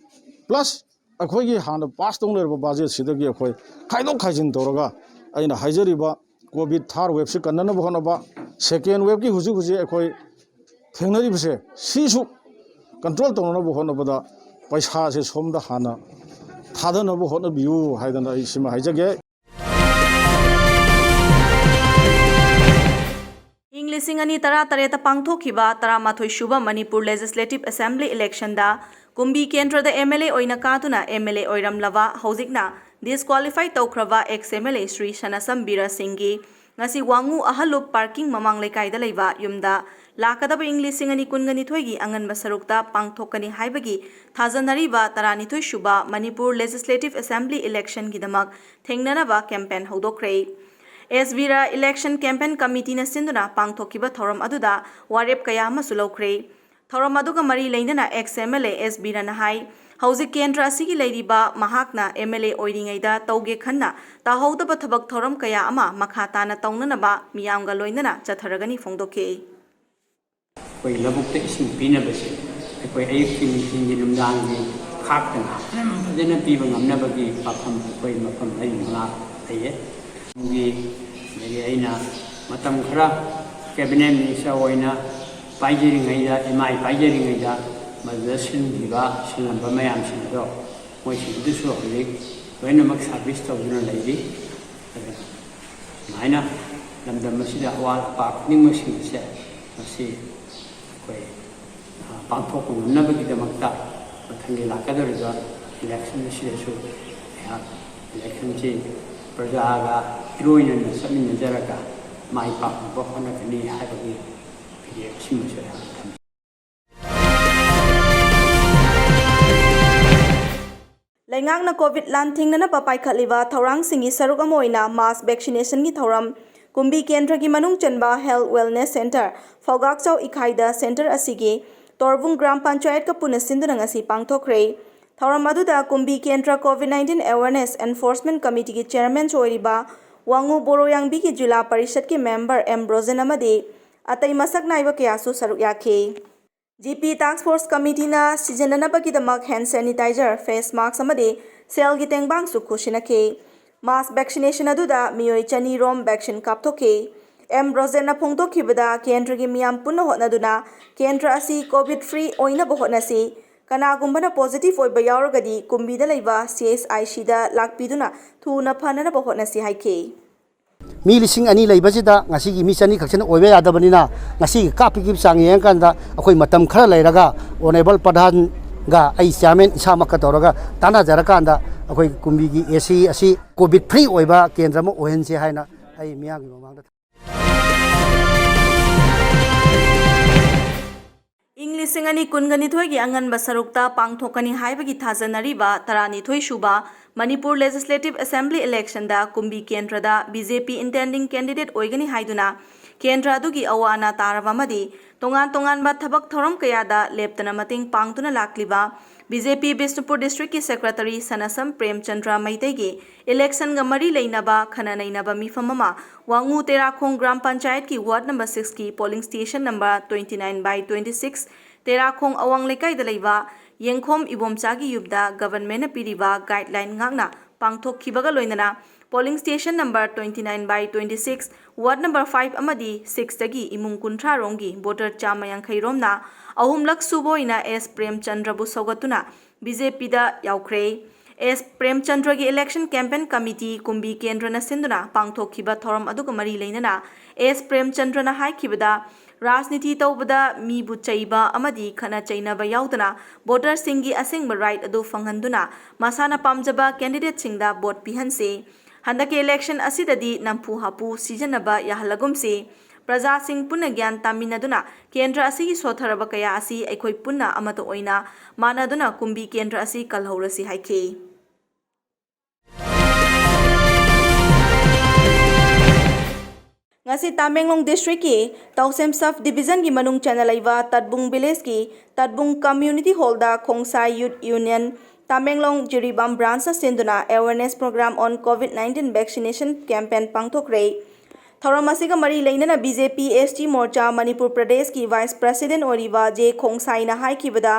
ꯄ꯭ꯂꯁ ꯑꯩꯈꯣꯏꯒꯤ ꯍꯥꯟꯅ ꯄꯥꯁ ꯇꯧꯅ ꯂꯩꯔꯕ ꯕꯖꯦꯠꯁꯤꯗꯒꯤ ꯑꯩꯈꯣꯏ ꯈꯥꯏꯗꯣꯛ ꯈꯥꯏꯖꯤꯟ ꯇꯧꯔꯒ ꯑꯩꯅ ꯍꯥꯏꯖꯔꯤꯕ ꯀꯣꯚꯤꯗ ꯊꯥꯔꯗ ꯋꯦꯕꯁꯤ ꯀꯟꯅꯅꯕ ꯍꯣꯠꯅꯕ, ꯁꯦꯀꯦꯟ ꯋꯦꯕꯀꯤ ꯍꯧꯖꯤꯛ ꯍꯧꯖꯤꯛ ꯑꯩꯈꯣꯏ ꯊꯦꯡꯅꯔꯤꯕꯁꯦ ꯁꯤꯁꯨ ꯀꯟꯇ꯭ꯔꯣꯜ ꯇꯧꯅꯅꯕ ꯍꯣꯠꯅꯕꯗ ꯄꯩꯁꯥꯁꯦ ꯁꯣꯝꯗ ꯍꯥꯟꯅ ꯊꯥꯗꯅꯕ ꯍꯣꯠꯅꯕꯤꯌꯨ ꯍꯥꯏꯗꯅ ꯑꯩ ꯁꯤꯃ ꯍꯥꯏꯖꯒꯦ꯫ ꯏꯪ ꯂꯤꯁꯤꯡ ꯑꯅꯤ ꯇꯔꯥ ꯇꯔꯦꯠꯇ ꯄꯥꯡꯊꯣꯛꯈꯤꯕ ꯇꯔꯥꯃꯥꯊꯣꯏ ꯁꯨꯕ ꯃꯅꯤꯄꯨꯔ Legislative Assembly election ꯗ ꯀꯨꯝꯕꯤ ꯀꯦꯟꯗ꯭ꯔꯗ M L A ꯑꯣꯏꯅ ꯀꯥꯗꯨꯅ M L A ꯑꯣꯏꯔꯝꯂꯕ ꯍꯧꯖꯤꯛꯅ disqualify ꯇꯧꯈ꯭ꯔꯕ ex M L A Shri ꯁꯅꯥꯁꯝ ꯕꯤꯔ ꯁꯤꯡꯒꯤ ꯉꯁꯤ ꯋꯥꯉꯨ ꯑꯍꯜꯂꯨꯞ parking ꯃꯃꯥꯡ ꯂꯩꯀꯥꯏꯗ ꯂꯩꯕ ꯌꯨꯝꯗ ꯂꯥꯛꯀꯗꯕ ꯏꯪ ꯂꯤꯁꯤꯡ ꯑꯅꯤ ꯀꯨꯟꯒ ꯅꯤꯊꯣꯏꯒꯤ ꯑꯉꯟꯕ ꯁꯔꯨꯛꯇ ꯄꯥꯡꯊꯣꯛꯀꯅꯤ ꯍꯥꯏꯕꯒꯤ ꯊꯥꯖꯅꯔꯤꯕ ꯇꯔꯥꯅꯤꯊꯣꯏ ꯁꯨꯕ Manipur Legislative Assembly election ꯒꯤꯗꯃꯛ ꯊꯦꯡꯅꯅꯕ campaign ꯍꯧꯗꯣꯛꯈ꯭ꯔꯦ꯫ ꯑꯦꯁ ꯕꯤꯔ Election Campaign Committee ꯅ ꯁꯤꯟꯗꯨꯅ ꯄꯥꯡꯊꯣꯛꯈꯤꯕ ꯊꯧꯔꯝ ꯑꯗꯨꯗ ꯋꯥꯔꯦꯞ ꯀꯌꯥ ꯑꯃꯁꯨ ꯂꯧꯈ꯭ꯔꯦ꯫ ꯊꯧꯔꯝ ꯑꯗꯨꯒ ꯃꯔꯤ ꯂꯩꯅꯅ ex M L A ꯑꯦꯁ ꯕꯤꯔꯅ ꯍꯥꯏ, ꯍꯧꯖꯤꯛ ꯀꯦꯟꯗ꯭ꯔ ꯑꯁꯤꯒꯤ ꯂꯩꯔꯤꯕ ꯃꯍꯥꯛꯅ M L A ꯑꯣꯏꯔꯤꯉꯩꯗ ꯇꯧꯒꯦ ꯈꯟꯅ ꯇꯧꯍꯧꯗꯕ ꯊꯕꯛ ꯊꯧꯔꯝ ꯀꯌꯥ ꯑꯃ ꯃꯈꯥ ꯇꯥꯅ ꯇꯧꯅꯅꯕ ꯃꯤꯌꯥꯝꯒ ꯂꯣꯏꯅꯅ ꯆꯠꯊꯔꯒꯅꯤ ꯐꯣꯡꯗꯣꯛꯈꯤ꯫ ꯑꯩꯈꯣꯏ ꯂꯧꯕꯨꯛꯇ ꯏꯁꯤꯡ ꯄꯤꯅꯕꯁꯦ ꯑꯩꯈꯣꯏ ꯑꯌꯨꯛꯀꯤ, ꯅꯨꯡꯊꯤꯟꯒꯤ, ꯅꯨꯡꯗꯥꯡꯒꯤ ꯈꯥꯛꯇꯅ ꯐꯖꯅ ꯐꯖꯅ ꯄꯤꯕ ꯉꯝꯅꯕꯒꯤ ꯋꯥꯐꯝ ꯑꯩꯈꯣꯏ ꯃꯐꯝ ꯃꯔꯤ ꯃꯉꯥ ꯂꯩꯌꯦ꯫ ꯑꯗꯒꯤ ꯑꯩꯅ ꯃꯇꯝ ꯈꯔ cabinet minister ꯑꯣꯏꯅ ꯄꯥꯏꯖꯔꯤꯉꯩꯗ, M I ꯄꯥꯏꯖꯔꯤꯉꯩꯗ ꯃꯗꯨꯗ ꯁꯤꯟꯈꯤꯕ, ꯁꯤꯜꯂꯝꯕ ꯃꯌꯥꯝꯁꯤꯡ ꯑꯗꯣ ꯃꯣꯏꯁꯤꯡꯗꯨꯁꯨ ꯍꯧꯖꯤꯛ ꯂꯣꯏꯅꯃꯛ service ꯇꯧꯗꯨꯅ ꯂꯩꯔꯤ꯫ ꯑꯗꯨꯅ ꯁꯨꯃꯥꯏꯅ ꯂꯝꯗꯝ ꯑꯁꯤꯗ ꯑꯋꯥꯠ ꯑꯄꯥ ꯈꯨꯗꯤꯡꯃꯛꯁꯤꯡ ꯑꯁꯦ ꯃꯁꯤ ꯑꯩꯈꯣꯏ ꯄꯥꯡꯊꯣꯛꯄ ꯉꯝꯅꯕꯒꯤꯗꯃꯛꯇ ꯃꯊꯪꯒꯤ ꯂꯥꯛꯀꯗꯧꯔꯤꯕ election ꯑꯁꯤꯗꯁꯨ ꯑꯩꯍꯥꯛ election ꯁꯤ ꯄ꯭ꯔꯖꯥꯒ ꯏꯔꯣꯏꯅꯅ ꯆꯠꯃꯤꯟꯅꯖꯔꯒ ꯃꯥꯏ ꯄꯥꯛꯅꯕ ꯍꯣꯠꯅꯒꯅꯤ ꯍꯥꯏꯕꯒꯤ ꯐꯤꯔꯦꯞ ꯑꯁꯤꯃꯁꯨ ꯑꯩꯍꯥꯛ ꯊꯝꯖꯩ꯫ ꯂꯩꯉꯥꯛꯅ COVID ꯂꯥꯟꯊꯦꯡꯅꯅꯕ ꯄꯥꯏꯈꯠꯂꯤꯕ ꯊꯧꯔꯥꯡꯁꯤꯡꯒꯤ ꯁꯔꯨꯛ ꯑꯃ ꯑꯣꯏꯅ mass vaccination ꯒꯤ ꯊꯧꯔꯝ ꯀꯨꯝꯕꯤ ꯀꯦꯟꯗ꯭ꯔꯒꯤ ꯃꯅꯨꯡ ꯆꯟꯕ Health Wellness Centre, ꯐꯧꯒꯥꯛꯆꯥꯎ ꯏꯈꯥꯏꯗ centre ꯑꯁꯤꯒꯤ ꯇꯣꯔꯕꯨꯡ ꯒ꯭ꯔꯥꯝ ꯄꯟꯆꯥꯌꯠꯀ ꯄꯨꯟꯅ ꯁꯤꯟꯗꯨꯅ ꯉꯁꯤ ꯄꯥꯡꯊꯣꯛꯈ꯭ꯔꯦ꯫ ꯊꯧꯔꯝ ꯑꯗꯨꯗ ꯀꯨꯝꯕꯤ ꯀꯦꯟꯗ꯭ꯔ COVID nineteen Awareness Enforcement Committee ꯒꯤ chairman ꯁꯨ ꯑꯣꯏꯔꯤꯕ ꯋꯥꯉꯨ ꯕꯣꯔꯣꯌꯥꯡꯕꯤꯒꯤ ꯖꯤꯂꯥ ꯄꯔꯤꯁꯠꯀꯤ member ꯑꯦꯝ ꯕ꯭ꯔꯣꯖꯦꯟ ꯑꯃꯗꯤ ꯑꯇꯩ ꯃꯁꯛ ꯅꯥꯏꯕ ꯀꯌꯥꯁꯨ ꯁꯔꯨꯛ ꯌꯥꯈꯤ꯫ G P Task Force Committee ꯅ ꯁꯤꯖꯤꯟꯅꯅꯕꯒꯤꯗꯃꯛ hand sanitizer, face mask ꯑꯃꯗꯤ ꯁꯦꯜꯒꯤ ꯇꯦꯡꯕꯥꯡꯁꯨ ꯈꯨꯠꯁꯤꯟꯅꯈꯤ꯫ Mass vaccination ꯑꯗꯨꯗ ꯃꯤꯑꯣꯏ ꯆꯅꯤ ꯔꯣꯝ vaccine ꯀꯥꯞꯊꯣꯛꯈꯤ꯫ ꯑꯦꯝ ꯔꯣꯖꯦꯟꯅ ꯐꯣꯡꯗꯣꯛꯈꯤꯕꯗ, ꯀꯦꯟꯗ꯭ꯔꯒꯤ ꯃꯤꯌꯥꯝ ꯄꯨꯟꯅ ꯍꯣꯠꯅꯗꯨꯅ ꯀꯦꯟꯗ꯭ꯔ ꯑꯁꯤ ꯀꯣꯚꯤꯗ ꯐ꯭ꯔꯤ ꯑꯣꯏꯅꯕ ꯍꯣꯠꯅꯁꯤ꯫ ꯀꯅꯥꯒꯨꯝꯕꯅ ꯄꯣꯖꯤꯇꯤꯚ ꯑꯣꯏꯕ ꯌꯥꯎꯔꯒꯗꯤ ꯀꯨꯝꯕꯤꯗ ꯂꯩꯕ ꯁꯤ ꯑꯦꯁ ꯑꯥꯏ ꯁꯤꯗ ꯂꯥꯛꯄꯤꯗꯨꯅ ꯊꯨꯅ ꯐꯅꯅꯕ ꯍꯣꯠꯅꯁꯤ ꯍꯥꯏꯈꯤ꯫ ꯃꯤ ꯂꯤꯁꯤꯡ ꯑꯅꯤ ꯂꯩꯕꯁꯤꯗ ꯉꯁꯤꯒꯤ ꯃꯤ ꯆꯅꯤ ꯈꯛꯁꯤꯅ ꯑꯣꯏꯕ ꯌꯥꯗꯕꯅꯤꯅ, ꯉꯁꯤꯒꯤ ꯀꯥꯞꯄꯤꯈꯤꯕ ꯆꯥꯡ ꯌꯦꯡꯉꯀꯥꯟꯗ ꯑꯩꯈꯣꯏ ꯃꯇꯝ ꯈꯔ ꯂꯩꯔꯒ ꯑꯣꯅꯔꯦꯕꯜ ꯄ꯭ꯔꯙꯥꯟꯒ ꯑꯩ ꯆꯤꯌꯥꯔꯃꯦꯟ ꯏꯁꯥꯃꯛꯀ ꯇꯧꯔꯒ ꯇꯥꯟꯅꯖꯔꯀꯥꯟꯗ ꯑꯩꯈꯣꯏ ꯀꯨꯝꯕꯤꯒꯤ ꯑꯦ ꯁꯤ ꯑꯁꯤ ꯀꯣꯚꯤꯗ ꯐ꯭ꯔꯤ ꯑꯣꯏꯕ ꯀꯦꯟꯗ꯭ꯔ ꯑꯃ ꯑꯣꯏꯍꯟꯁꯤ ꯍꯥꯏꯅ ꯑꯩ ꯃꯤꯌꯥꯝꯒꯤ ꯃꯃꯥꯡꯗ ꯏꯪ ꯂꯤꯁꯤꯡ ꯑꯅꯤ ꯀꯨꯟꯒ ꯅꯤꯊꯣꯏꯒꯤ ꯑꯉꯟꯕ ꯁꯔꯨꯛꯇ ꯄꯥꯡꯊꯣꯛꯀꯅꯤ ꯍꯥꯏꯕꯒꯤ ꯊꯥꯖꯅꯔꯤꯕ ꯇꯔꯥꯅꯤꯊꯣꯏ ꯁꯨꯕ ꯃꯅꯤꯄꯨꯔ ꯂꯦꯖꯤꯁꯂꯦꯇꯤꯚ ꯑꯦꯁꯦꯝꯕ꯭ꯂꯤ ꯏꯂꯦꯛꯁꯟꯗ ꯀꯨꯝꯕꯤ ꯀꯦꯟꯗ꯭ꯔꯗ ꯕꯤ ꯖꯦ ꯄꯤ ꯏꯟꯇꯦꯟꯗꯤꯡ ꯀꯦꯟꯗꯤꯗꯦꯠ ꯑꯣꯏꯒꯅꯤ ꯍꯥꯏꯗꯨꯅ ꯀꯦꯟꯗ꯭ꯔ ꯑꯗꯨꯒꯤ ꯑꯋꯥ ꯑꯅꯥ ꯇꯥꯔꯕ ꯑꯃꯗꯤ ꯇꯣꯉꯥꯟ ꯇꯣꯉꯥꯟꯕ ꯊꯕꯛ ꯊꯧꯔꯝ ꯀꯌꯥꯗ ꯂꯦꯞꯇꯅ ꯃꯇꯦꯡ ꯄꯥꯡꯗꯨꯅ ꯂꯥꯛꯂꯤꯕ ꯕꯤ ꯖꯦ ꯄꯤ ꯕꯤꯁꯅꯨꯄꯨꯔ ꯗꯤꯁꯇ꯭ꯔꯤꯛꯀꯤ ꯁꯦꯀ꯭ꯔꯦꯇꯔꯤ ꯁꯅꯥꯁꯝ ꯄ꯭ꯔꯦꯝꯆꯟꯗ꯭ꯔ ꯃꯩꯇꯩꯒꯤ ꯏꯂꯦꯛꯁꯟꯒ ꯃꯔꯤ ꯂꯩꯅꯕ ꯈꯟꯅ ꯅꯩꯅꯕ ꯃꯤꯐꯝ ꯑꯃ ꯋꯥꯉꯨ ꯇꯦꯔꯥꯈꯣꯡ ꯒ꯭ꯔꯥꯝ ꯄꯟꯆꯥꯌꯠꯀꯤ ꯋꯥꯔꯗ ꯅꯝꯕꯔ ꯁꯤꯛꯁꯀꯤ polling station number twenty nine by twenty six, Terakhong ꯑꯋꯥꯡ ꯂꯩꯀꯥꯏꯗ ꯂꯩꯕ ꯌꯦꯡꯈꯣꯝ ꯏꯕꯣꯝꯆꯥꯒꯤ ꯌꯨꯝꯗ ꯒꯚꯔꯟꯃꯦꯟꯠꯅ ꯄꯤꯔꯤꯕ ꯒꯥꯏꯗꯂꯥꯏꯟ ꯉꯥꯛꯅ ꯄꯥꯡꯊꯣꯛꯈꯤꯕꯒ ꯂꯣꯏꯅꯅ polling station number twenty nine by twenty six, ward number five ꯑꯃꯗꯤ ꯁꯤꯛꯁꯇꯒꯤ ꯏꯃꯨꯡ ꯀꯨꯟꯊ꯭ꯔꯥ ꯔꯣꯝꯒꯤ ꯚꯣꯇꯔ ꯆꯥꯝꯃ ꯌꯥꯡꯈꯩ ꯔꯣꯝꯅ ꯑꯍꯨꯝꯂꯛ ꯁꯨꯕ ꯑꯣꯏꯅ ꯑꯦꯁ ꯄ꯭ꯔꯦꯝꯆꯟꯗ꯭ꯔꯕꯨ ꯁꯧꯒꯠꯇꯨꯅ ꯕꯤ ꯖꯦ ꯄꯤꯗ ꯌꯥꯎꯈ꯭ꯔꯦ꯫ ꯑꯦꯁ ꯄ꯭ꯔꯦꯝꯆꯟꯗ꯭ꯔꯒꯤ ꯏꯂꯦꯛꯁꯟ ꯀꯦꯝꯄꯦꯟ ꯀꯃꯤꯇꯤ ꯀꯨꯝꯕꯤ ꯀꯦꯟꯗ꯭ꯔꯅ ꯁꯤꯟꯗꯨꯅ ꯄꯥꯡꯊꯣꯛꯈꯤꯕ ꯊꯧꯔꯝ ꯑꯗꯨꯒ ꯃꯔꯤ ꯂꯩꯅꯅ ꯑꯦꯁ ꯄ꯭ꯔꯦꯝꯆꯟꯗ꯭ꯔꯅ ꯍꯥꯏꯈꯤꯕꯗ, ꯔꯥꯖꯅꯤꯇꯤ ꯇꯧꯕꯗ ꯃꯤꯕꯨ ꯆꯩꯕ ꯑꯃꯗꯤ ꯈꯠꯅ ꯆꯩꯅꯕ ꯌꯥꯎꯗꯅ ꯚꯣꯇꯔꯁꯤꯡꯒꯤ ꯑꯁꯦꯡꯕ ꯔꯥꯏꯠ ꯑꯗꯨ ꯐꯪꯍꯟꯗꯨꯅ ꯃꯁꯥꯅ ꯄꯥꯝꯖꯕ ꯀꯦꯟꯗꯤꯗꯦꯠꯁꯤꯡꯗ ꯚꯣꯠ ꯄꯤꯍꯟꯁꯤ꯫ ꯍꯟꯗꯛꯀꯤ ꯏꯂꯦꯛꯁꯟ ꯑꯁꯤꯗꯗꯤ ꯅꯝꯐꯨ ꯍꯥꯐꯨ ꯁꯤꯖꯤꯟꯅꯕ ꯌꯥꯍꯜꯂꯒꯨꯝꯁꯤ꯫ ꯄ꯭ꯔꯖꯥꯁꯤꯡ ꯄꯨꯟꯅ ꯒ꯭ꯌꯥꯟ ꯇꯥꯃꯤꯟꯅꯗꯨꯅ ꯀꯦꯟꯗ꯭ꯔ ꯑꯁꯤꯒꯤ ꯁꯣꯠꯊꯔꯕ ꯀꯌꯥ ꯑꯁꯤ ꯑꯩꯈꯣꯏ ꯄꯨꯟꯅ ꯑꯃꯠꯇ ꯑꯣꯏꯅ ꯃꯥꯟꯅꯗꯨꯅ ꯀꯨꯝꯕꯤ ꯀꯦꯟꯗ꯭ꯔ ꯑꯁꯤ ꯀꯜꯍꯧꯔꯁꯤ ꯍꯥꯏꯈꯤ꯫ ꯉꯁꯤ ꯇꯥꯃꯦꯡꯂꯣꯡ ꯗꯤꯁꯇ꯭ꯔꯤꯛꯀꯤ ꯇꯧꯁꯦꯝ ꯁꯕ ꯗꯤꯕꯤꯖꯟꯒꯤ ꯃꯅꯨꯡ ꯆꯟꯅ ꯂꯩꯕ ꯇꯠꯕꯨꯡ ꯚꯤꯂꯦꯖꯀꯤ ꯇꯠꯕꯨꯡ ꯀꯝꯃ꯭ꯌꯨꯅꯤꯇꯤ ꯍꯣꯜꯗ ꯈꯣꯡꯁꯥꯏ ꯌꯨꯠ ꯌꯨꯅꯤꯌꯟ ꯇꯥꯃꯦꯡꯂꯣꯡ ꯖꯤꯔꯤꯕꯥꯝ ꯕ꯭ꯔꯥꯟꯁꯅ ꯁꯤꯟꯗꯨꯅ Awareness Program on COVID nineteen Vaccination Campaign ꯄꯥꯡꯊꯣꯛꯈ꯭ꯔꯦ꯫ ꯊꯧꯔꯝ ꯑꯁꯤꯒ ꯃꯔꯤ ꯂꯩꯅꯅ B J P S T Morcha Manipur ꯄ꯭ꯔꯗꯦꯁꯀꯤ ꯚꯥꯏꯁ ꯄ꯭ꯔꯁꯤꯗꯦꯟ ꯑꯣꯏꯔꯤꯕ ꯖꯦ ꯈꯣꯡꯁꯥꯏꯅ ꯍꯥꯏꯈꯤꯕꯗ,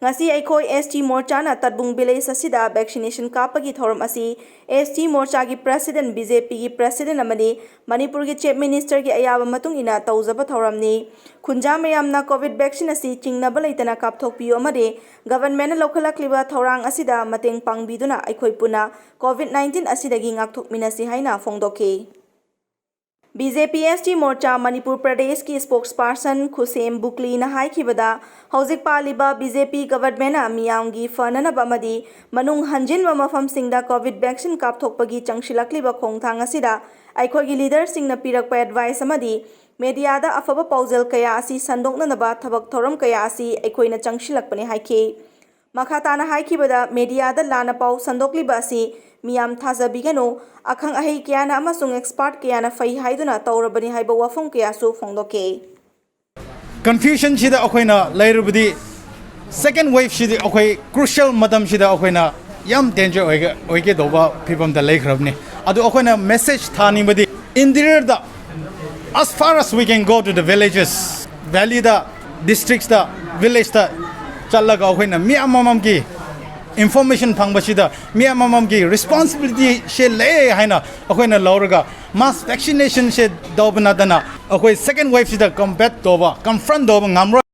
ꯉꯁꯤ ꯑꯩꯈꯣꯏ ꯑꯦꯁ ꯇꯤ ꯃꯣꯔꯆꯥꯅ ꯇꯠꯕꯨꯡ ꯚꯤꯂꯦꯖ ꯑꯁꯤꯗ ꯚꯦꯛꯁꯤꯅꯦꯁꯟ ꯀꯥꯞꯄꯒꯤ ꯊꯧꯔꯝ ꯑꯁꯤ ꯑꯦꯁ ꯇꯤ ꯃꯣꯔꯆꯥꯒꯤ ꯄ꯭ꯔꯦꯁꯤꯗꯦꯟꯠ, ꯕꯤ ꯖꯦ ꯄꯤꯒꯤ ꯄ꯭ꯔꯦꯁꯤꯗꯦꯟꯠ ꯑꯃꯗꯤ ꯃꯅꯤꯄꯨꯔꯒꯤ ꯆꯤꯐ ꯃꯤꯅꯤꯁꯇꯔꯒꯤ ꯑꯌꯥꯕ ꯃꯇꯨꯡ ꯏꯟꯅ ꯇꯧꯖꯕ ꯊꯧꯔꯝꯅꯤ꯫ ꯈꯨꯟꯖꯥ ꯃꯌꯥꯝꯅ ꯀꯣꯚꯤꯗ ꯚꯦꯛꯁꯤꯟ ꯑꯁꯤ ꯆꯤꯡꯅꯕ ꯂꯩꯇꯅ ꯀꯥꯞꯊꯣꯛꯄꯤꯌꯨ ꯑꯃꯗꯤ ꯒꯚꯔꯟꯃꯦꯟꯠꯅ ꯂꯧꯈꯠꯂꯛꯂꯤꯕ ꯊꯧꯔꯥꯡ ꯑꯁꯤꯗ ꯃꯇꯦꯡ ꯄꯥꯡꯕꯤꯗꯨꯅ ꯑꯩꯈꯣꯏ ꯄꯨꯟꯅ ꯀꯣꯚꯤꯗ ꯅꯥꯏꯟꯇꯤꯟ ꯑꯁꯤꯗꯒꯤ ꯉꯥꯛꯊꯣꯛꯃꯤꯟꯅꯁꯤ ꯍꯥꯏꯅ ꯐꯣꯡꯗꯣꯛꯈꯤ꯫ B J P S T Morcha Manipur ꯄ꯭ꯔꯗꯦꯁꯀꯤ ꯁ꯭ꯄꯣꯛꯁꯄꯥꯔꯁꯟ ꯈꯨꯁꯦꯝ ꯕꯨꯀꯂꯤꯅ ꯍꯥꯏꯈꯤꯕꯗ, ꯍꯧꯖꯤꯛ ꯄꯥꯜꯂꯤꯕ ꯕꯤ ꯖꯦ ꯄꯤ ꯒꯚꯔꯟꯃꯦꯟꯠꯅ ꯃꯤꯌꯥꯝꯒꯤ ꯐꯅꯅꯕ ꯑꯃꯗꯤ ꯃꯅꯨꯡ ꯍꯟꯖꯤꯟꯕ ꯃꯐꯝꯁꯤꯡꯗ ꯀꯣꯚꯤꯗ ꯚꯦꯛꯁꯤꯟ ꯀꯥꯞꯊꯣꯛꯄꯒꯤ ꯆꯪꯁꯤꯜꯂꯛꯂꯤꯕ ꯈꯣꯡꯊꯥꯡ ꯑꯁꯤꯗ ꯑꯩꯈꯣꯏꯒꯤ ꯂꯤꯗꯔꯁꯤꯡꯅ ꯄꯤꯔꯛꯄ ꯑꯦꯗꯚꯥꯏꯁ ꯑꯃꯗꯤ ꯃꯦꯗꯤꯌꯥꯗ ꯑꯐꯕ ꯄꯥꯎꯖꯦꯜ ꯀꯌꯥ ꯑꯁꯤ ꯁꯟꯗꯣꯛꯅꯅꯕ ꯊꯕꯛ ꯊꯧꯔꯝ ꯀꯌꯥ ꯑꯁꯤ ꯑꯩꯈꯣꯏꯅ ꯆꯪꯁꯤꯜꯂꯛꯄꯅꯤ ꯍꯥꯏꯈꯤ꯫ ꯃꯈꯥ ꯇꯥꯅ ꯍꯥꯏꯈꯤꯕꯗ, ꯃꯦꯗꯤꯌꯥꯗ ꯂꯥꯟꯅ ꯄꯥꯎ ꯁꯟꯗꯣꯛꯂꯤꯕ ꯑꯁꯤ ꯃꯤꯌꯥꯝ ꯊꯥꯖꯕꯤꯒꯅꯨ, ꯑꯈꯪ ꯑꯍꯩ ꯀꯌꯥꯅ ꯑꯃꯁꯨꯡ ꯑꯦꯛꯁꯄꯥꯔꯠ ꯀꯌꯥꯅ ꯐꯩ ꯍꯥꯏꯗꯨꯅ ꯇꯧꯔꯕꯅꯤ ꯍꯥꯏꯕ ꯋꯥꯐꯝ ꯀꯌꯥꯁꯨ ꯐꯣꯡꯗꯣꯛꯈꯤ꯫ ꯀꯟꯐ꯭ꯌꯨꯖꯟꯁꯤꯗ ꯑꯩꯈꯣꯏꯅ ꯂꯩꯔꯕꯗꯤ ꯁꯦꯀꯦꯟ ꯋꯦꯚꯁꯤꯗꯤ ꯑꯩꯈꯣꯏ ꯀ꯭ꯔꯨꯁꯤꯌꯦꯜ ꯃꯇꯝꯁꯤꯗ ꯑꯩꯈꯣꯏꯅ ꯌꯥꯝ ꯗꯦꯟꯖꯔ ꯑꯣꯏꯒ ꯑꯣꯏꯒꯗꯧꯕ ꯐꯤꯕꯝꯗ ꯂꯩꯈ꯭ꯔꯕꯅꯤ꯫ ꯑꯗꯨ ꯑꯩꯈꯣꯏꯅ ꯃꯦꯁꯦꯖ ꯊꯥꯅꯤꯡꯕꯗꯤ ꯏꯟꯇꯤꯔꯤꯌꯔꯗ as far as we can go to the villages, ꯚꯦꯂꯤꯗ, ꯗꯤꯁꯇ꯭ꯔꯤꯛꯁꯇ, ꯚꯤꯂꯦꯖꯇ ꯆꯠꯂꯒ ꯑꯩꯈꯣꯏꯅ ꯃꯤ ꯑꯃꯃꯝꯒꯤ ꯏꯟꯐꯣꯔꯃꯦꯁꯟ ꯐꯪꯕꯁꯤꯗ ꯃꯤ ꯑꯃꯃꯝꯒꯤ ꯔꯦꯁꯄꯣꯟꯁꯤꯕꯤꯂꯤꯇꯤꯁꯦ ꯂꯩ ꯍꯥꯏꯅ ꯑꯩꯈꯣꯏꯅ ꯂꯧꯔꯒ ꯃꯥꯁ ꯚꯦꯛꯁꯤꯅꯦꯁꯟꯁꯦ ꯇꯧꯕ ꯅꯠꯇꯅ ꯑꯩꯈꯣꯏ ꯁꯦꯀꯦꯟ ꯋꯦꯚꯁꯤꯗ ꯀꯝꯕꯦꯠ ꯇꯧꯕ, ꯀꯟꯐ꯭ꯔꯟꯠ ꯇꯧꯕ ꯉꯝꯔꯣꯏ꯫